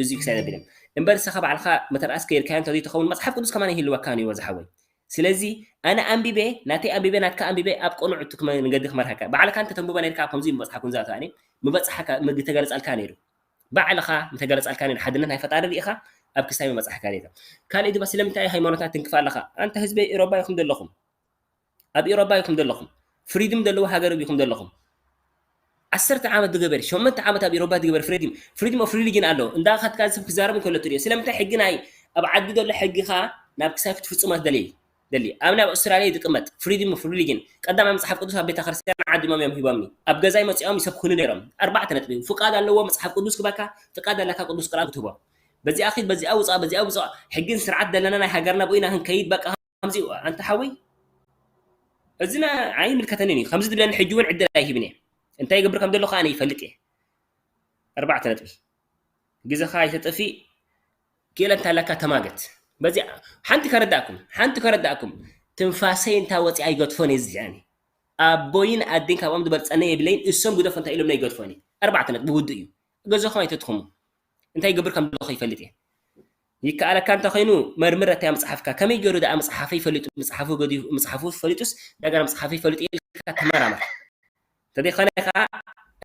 እዚ ክሳይ ዘቢለ እምበር ንስኻ ባዕልኻ መተርኣስ ከይርካዮ እንተዘይትኸውን መጽሓፍ ቅዱስ ከማን ይህልወካ ነይሩ ዝሓወይ። ስለዚ ኣነ ኣንቢበ ናተይ ኣንቢበ ናትካ ኣንቢበ ኣብ ቅኑዕ እቲ ክመ- መንገዲ ክመርሃካ ባዕልካ እንተተንብቦ ነርካ ኣብ ከምዚ መጽሓፍ ክንዛተ ኣነ ምበጽሓካ ምግተገለጻልካ ነይሩ። ባዕልኻ ምተገለጻልካ ነይሩ። ሓድነት ናይ ፈጣሪ ርኢኻ ኣብ ክሳይ መጽሓካ ነይሩ። ካልእ ድማ ስለምንታይ ሃይማኖታት ትንክፍ ኣለኻ? ኣንታ ህዝበይ ኢሮባ ኢኹም ዘለኹም ኣብ ኢሮባ ኢኹም ዘለኹም ፍሪድም ዘለዎ ሃገር ኢኹም ዘለኹም ዓሰርተ ዓመት ዝገበር ሸሞንተ ዓመት ኣብ ኢሮባ ዝገበር ፍሪድም ፍሪድም ኦፍ ሪሊጅን ኣሎ እንዳ ኸትካ ሰብ ክዛረብ እንከሎ ትሪኦ ስለምንታይ ሕጊ ናይ ኣብ ዓዲ ዘሎ ሕጊኻ ናብ ክሳይ ክትፍጽሞ ደሊ ደሊ ኣብ ናይ ኣውስትራልያ ዝቅመጥ ፍሪድም ኦፍ ሪሊጅን ቀዳማይ መጽሓፍ ቅዱስ ኣብ ቤተ ክርስቲያን ዓዲሞም እዮም ሂቦምኒ ኣብ ገዛይ መጺኦም ይሰብኩኒ ነይሮም ኣርባዕተ ነጥቢ ፍቃድ ኣለዎ መጽሓፍ ቅዱስ ክበካ ፍቃድ ኣለካ ቅዱስ ቅርኣን ክትህቦ በዚኣ ኺድ በዚኣ ውጻእ በዚኣ ውጻእ ሕግን ስርዓት ዘለና ናይ ሃገርና ብኢና ክንከይድ በቃ ከምዚ ኣንተ ሓወይ እዚ ኣይምልከተንን እዩ ከምዚ ዝብለኒ ሕጂ እውን ዕድል ኣይህብን እየ እንታይ ይገብር ከም ዘለኹ ኣነ ይፈልጥ እየ ኣርባዕተ ነጥቢ ግዜኻ ኣይተጥፊእ ክእለት ኣለካ ተማገት በዚ ሓንቲ ከረዳእኩም ሓንቲ ከረዳእኩም ትንፋሰይ እንታ ወፂ ኣይገድፎን እየ ዝዚኣኒ ኣቦይን ኣዴን ካብኦም ዝበልፀነ የብለይን እሶም ግደፎ እንታይ ኢሎም ናይ ገድፎኒ ኣርባዕተ ነጥቢ ውድእ እዩ ገዛኹም ኣይተትኹሙ እንታይ ይገብር ከም ዘለኹ ይፈልጥ እየ ይከኣለካ እንተኾይኑ መርምር እታ መፅሓፍካ ከመይ ገይሩ ደኣ መፅሓፈይ ፈሊጡ መፅሓፉ ገዲፉ መፅሓፉ ፈሊጡስ ዳገና መፅሓፈይ ፈሊጡ ኢልካ ተመራመር እንተዘይኮነ ከዓ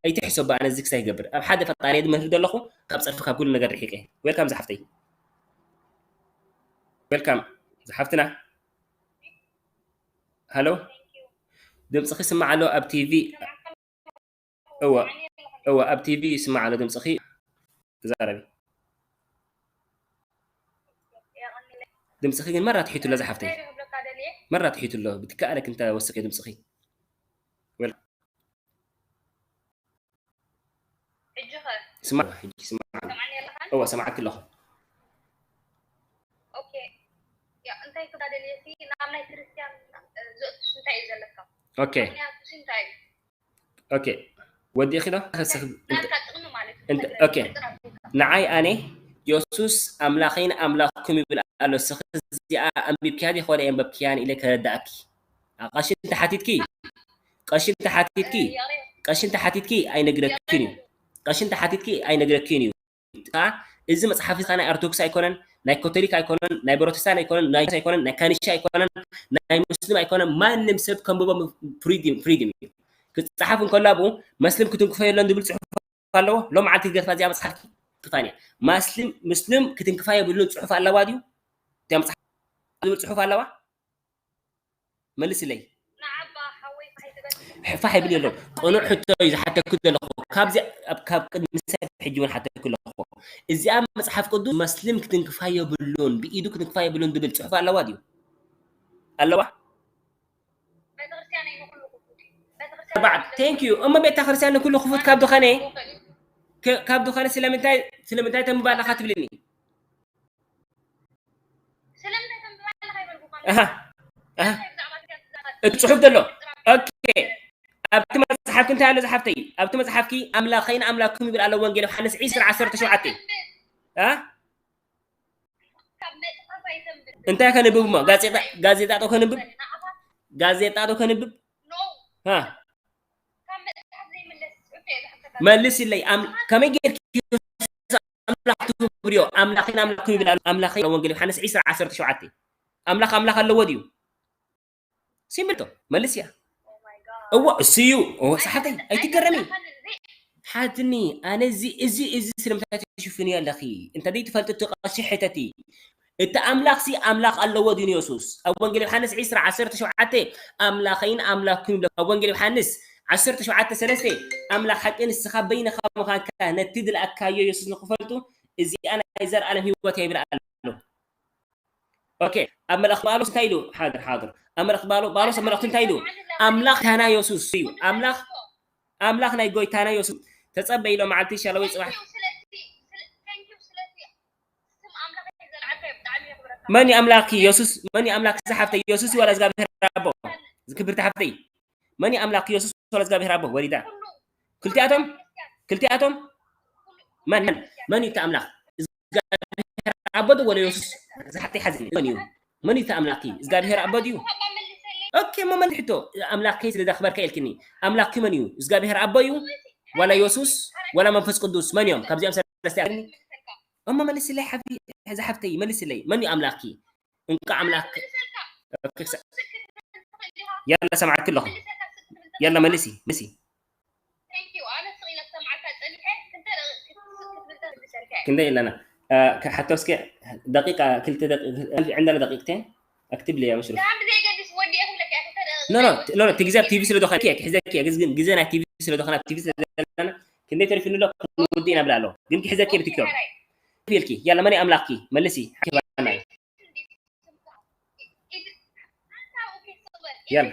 ኣይትሕሰቦ ኣነ እዚ ክሳይ ይገብር ኣብ ሓደ ፈጣሪ ድመህር ዘለኹ ካብ ፀርፊ ካብ ኩሉ ነገር ርሒቀ ዌልካም ዝሓፍተይ ዌልካም ዝሓፍትና ሃሎ ድምፅኺ ስማዕ ኣሎ ኣብ ቲቪ እወ እወ ኣብ ቲቪ ይስማዕ ኣሎ ድምፅኺ ተዛረቢ ድምፅኺ ግን መራ ትሒቱ ኣሎ ዝሓፍተይ መራ ትሒቱ ኣሎ ብትከኣለክ እንተ ወስኺ ድምፅኺ ስማዕ ሕጂ ስማዕ እወ ሰማዕክ ኣለኹ እንታይ ክባደልየሲ ናብ ናይ ክርስቲያን ዘእቱስ እንታይ እዩ ዘለካ ኦኬ ኦኬ ወዲኺ ዶ ንዓይ ኣነ የሱስ ኣምላኸይን ኣምላኽኩም ይብል ኣሎ ስኺ እዚኣ ኣንቢብክያ ዲኾነ የንበብክያን ኢለ ከረዳእኪ ቀሺ እንተሓቲትኪ ቀሺ እንተሓቲትኪ ቀሺ እንተሓቲትኪ ኣይነግረክን እዩ ቀሺ እንተሓቲትኪ ኣይነግረክን እዩ እዚ መፅሓፍ እዚ ናይ ኣርቶዶክስ ኣይኮነን ናይ ኮቶሊክ ኣይኮነን ናይ ፕሮቴስታን ኣይኮነን ናይ ኣይኮነን ናይ ካኒሻ ኣይኮነን ናይ ሙስሊም ኣይኮነን ማንም ሰብ ከንብቦ ፍሪድም ፍሪድም እዩ ክፀሓፍ እንከሎ ኣብኡ መስልም ክትንክፎ የለን ዝብል ፅሑፍ ኣለዎ ሎም ዓልቲ ገድፋ እዚኣ መፅሓፍ ጥፋን እያ ማስልም ምስልም ክትንክፋ የብሉን ፅሑፍ ኣለዋ ድዩ እዚኣ መፅሓፍ ዝብል ፅሑፍ ኣለዋ መልስለይ ፋሕ ይብል የሎ ቅኑዕ ሕቶ እዩ ዝሓተኩ ዘለኹ ካብዚ ካብ ቅድሚ ሰብ ሕጂ እውን ሓተኩ ኣለኹ እዚኣ መፅሓፍ ቅዱስ መስልም ክትንክፋ የብሉን ብኢዱ ክትንክፋ የብሉን ዝብል ፅሑፍ ኣለዋ ድዩ ኣለዋ thank you እሞ ቤተ ክርስቲያን ንኩሉ ክፉት ካብ ዝኾነ ካብ ዝኾነ ስለምንታይ ስለምንታይ ተምባ ኣለኻ ትብልኒ እቲ ፅሑፍ ዘሎ ኣብቲ መፅሓፍኪ እንታይ ኣሎ ዝሓፍተይ ኣብቲ መፅሓፍኪ ኣምላኸይን ኣምላክኩም ይብል ኣሎ ወንጌል ዮሃንስ ዒስራ ዓሰርተ ሸውዓተ እንታይ ከንብብ እሞ ጋዜጣ ዶ ከንብብ ጋዜጣ ዶ ከንብብ መልስለይ ከመይ ጌርኪ ኣምላኽ ትብልዮ ኣምላኽን ኣምላኽኩም ይብል ኣሎ ኣምላኽን ወንጌል ዮሃንስ ዒስራ ዓሰርተ ሸውዓተ ኣምላኽ ኣምላኽ ኣለዎ ድዩ ሲምብል ዶ መልስ እያ እዎ እሱ እዩ ሰሓተይ ኣይትገረሚ ሓትኒ ኣነ እዚ እዚ እዚ ስለምንታይ ትሽፍንዮ ኣለኺ እንተ ዘይትፈልጥ እቲ ቀሺ ሕተቲ እቲ ኣምላኽሲ ኣምላኽ ኣለዎ ድዩ የሱስ ኣብ ወንጌል ዮሃንስ ዒስራ ዓሰርተ ሸውዓተ ኣምላኸይን ኣምላኽኩም ይብሎ ኣብ ወንጌል ዮሃንስ ዓሰርተ ሸውዓተ ሰለስተ ኣምላኽ ሓቂ ንስኻ በይንኻ ምዃንካ ነቲ ዝለኣካዮ የሱስ ንክፈልጡ እዚኣ ናይ ዘርኣለም ህይወት እያ ይብል ኣሎ ኦኬ ኣብ መልእኽቲ ጳውሎስ እንታይ ኢሉ ሓድር ሓድር ኣብ መልእኽቲ ጳውሎስ ኣብ መልእኽቲ እንታይ ኢሉ ኣምላኽ ታና የሱስ እዩ ኣምላኽ ኣምላኽ ናይ ጎይታና የሱስ ተጸበ ኢሎ መዓልቲ ሻለወይ ጽባሕ መን እዩ ኣምላኽኪ? የሱስ። መን እዩ ኣምላኽ? ዝሓፍተይ፣ የሱስ እዩ ዋላ እግዚኣብሔር ኣቦ? ዝክብርቲ ሓፍተይ፣ መን እዩ ኣምላኽኪ? የሱስ ዋላ እግዚኣብሔር ኣቦ? ወሊዳ። ክልቲኣቶም፣ ክልቲኣቶም። መን፣ መን፣ መን እዩ እቲ ኣምላኽ? እግዚኣብሔር ኣቦ ዶ ወላ የሱስ? ዝሓፍተይ ሓዝኒ። መን እዩ? መን እዩ እቲ ኣምላኽኪ? እግዚኣብሔር ኣቦ ድዩ? ኦኬ፣ እሞ መን ሕቶ? ኣምላኽኪ ስለ ዘኽበርካ ኢልክኒ። ኣምላኽኪ መን እዩ? እግዚኣብሔር ኣቦ እዩ? ዋላ የሱስ? ዋላ መንፈስ ቅዱስ? መን እዮም? ካብዚኦም ሰለስተ እሞ መልስለይ ሓፍቲ፣ እዛ ሓፍተይ መልስለይ። መን እዩ ኣምላኽኪ? እንቋዕ ኣምላኽ። ኦኬ፣ ክሳ-፣ ያላ ሰማዕኪ ኣለኹ። ያላ መልሲ፣ መልሲ። ክንደይ ኣለና? እ፣ ክሓቶ እስኪ ደቂቃ፣ ክልተ ደቂቃ፣ ዕንዳለ ደቂቅቴ ኣክቲቭ ለያ መሽሩፍ። ኖ፣ ኖ፣ ኖ፣ ኖ፣ እቲ ግዜ ኣብ ቲቪ ስለ ዝኾነ፣ ክሕዘኪ፣ ግዜ ናይ ቲቪ ስለ ዝኾነ፣ ኣብ ቲቪ ስለ ዘለና፣ ክንደይ ተሪፉኒ ኣሎ፣ ክንውድእ ኢና ብላ ኣሎ። ግን ክሕዘኪ ብቲክቶክ። ኢልኪ፣ ያላ መን ኣምላኽኪ? መልሲ፣ ሓኪባና። ያላ፣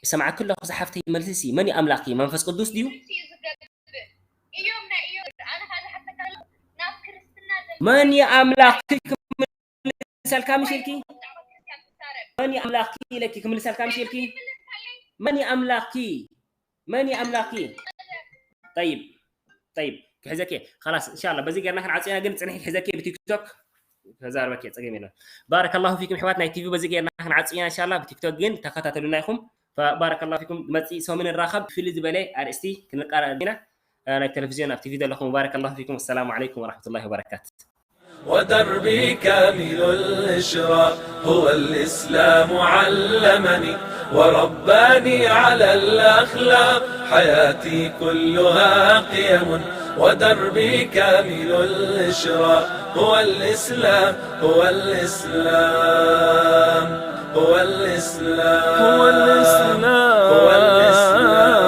እሰምዓኪ ኣለኹ ዝሓፍተይ፣ መልሲ ሲ፣ መን እዩ ኣምላኽኪ? መንፈስ ቅዱስ ድዩ? መን እዩ ኣምላኽኪ ክምልሰልካ ምሽ ኢልኪ? መን እዩ ኣምላኽኪ ኢለኪ ክምልሰልካ ምሽ ኢልኪ? መን እዩ ኣምላኽኪ? መን እዩ ኣምላኽኪ? ጠይብ፣ ጠይብ፣ ክሕዘኪ እየ። ኸላስ፣ እንሻላ፣ በዚ ጌርና ክንዓጽዮ ኢና፣ ግን ጽንሒ ክሕዘኪ እየ ብቲክቶክ። ከዛርበኪ እየ፣ ጸገም የለን። ባረከላሁ ፊኩም ኣሕዋት፣ ናይ ቲቪ በዚ ጌርና ክንዓጽዮ ኢና፣ እንሻላ፣ ብቲክቶክ ግን ተኸታተሉና ኢኹም። ፈባረከላሁ ፊኩም፣ መጺእ ሰሙን ንራኸብ፣ ፍልይ ዝበለ ኣርእስቲ ክንቃረብ ኢና። እ፣ ናይ ቴሌቪዝዮን ኣብ ቲቪ ዘለኹም፣ ባረከላሁ ፊኩም። ወሰላሙ ዓለይኩም ወረሕመቱላሂ ወበረካቱ። ودربي كامل الإشراق، هو الإسلام علمني ورباني على الأخلاق، حياتي كلها قيم، ودربي كامل الإشراق، هو الإسلام، هو الإسلام، هو الإسلام، هو الإسلام. هو الإسلام.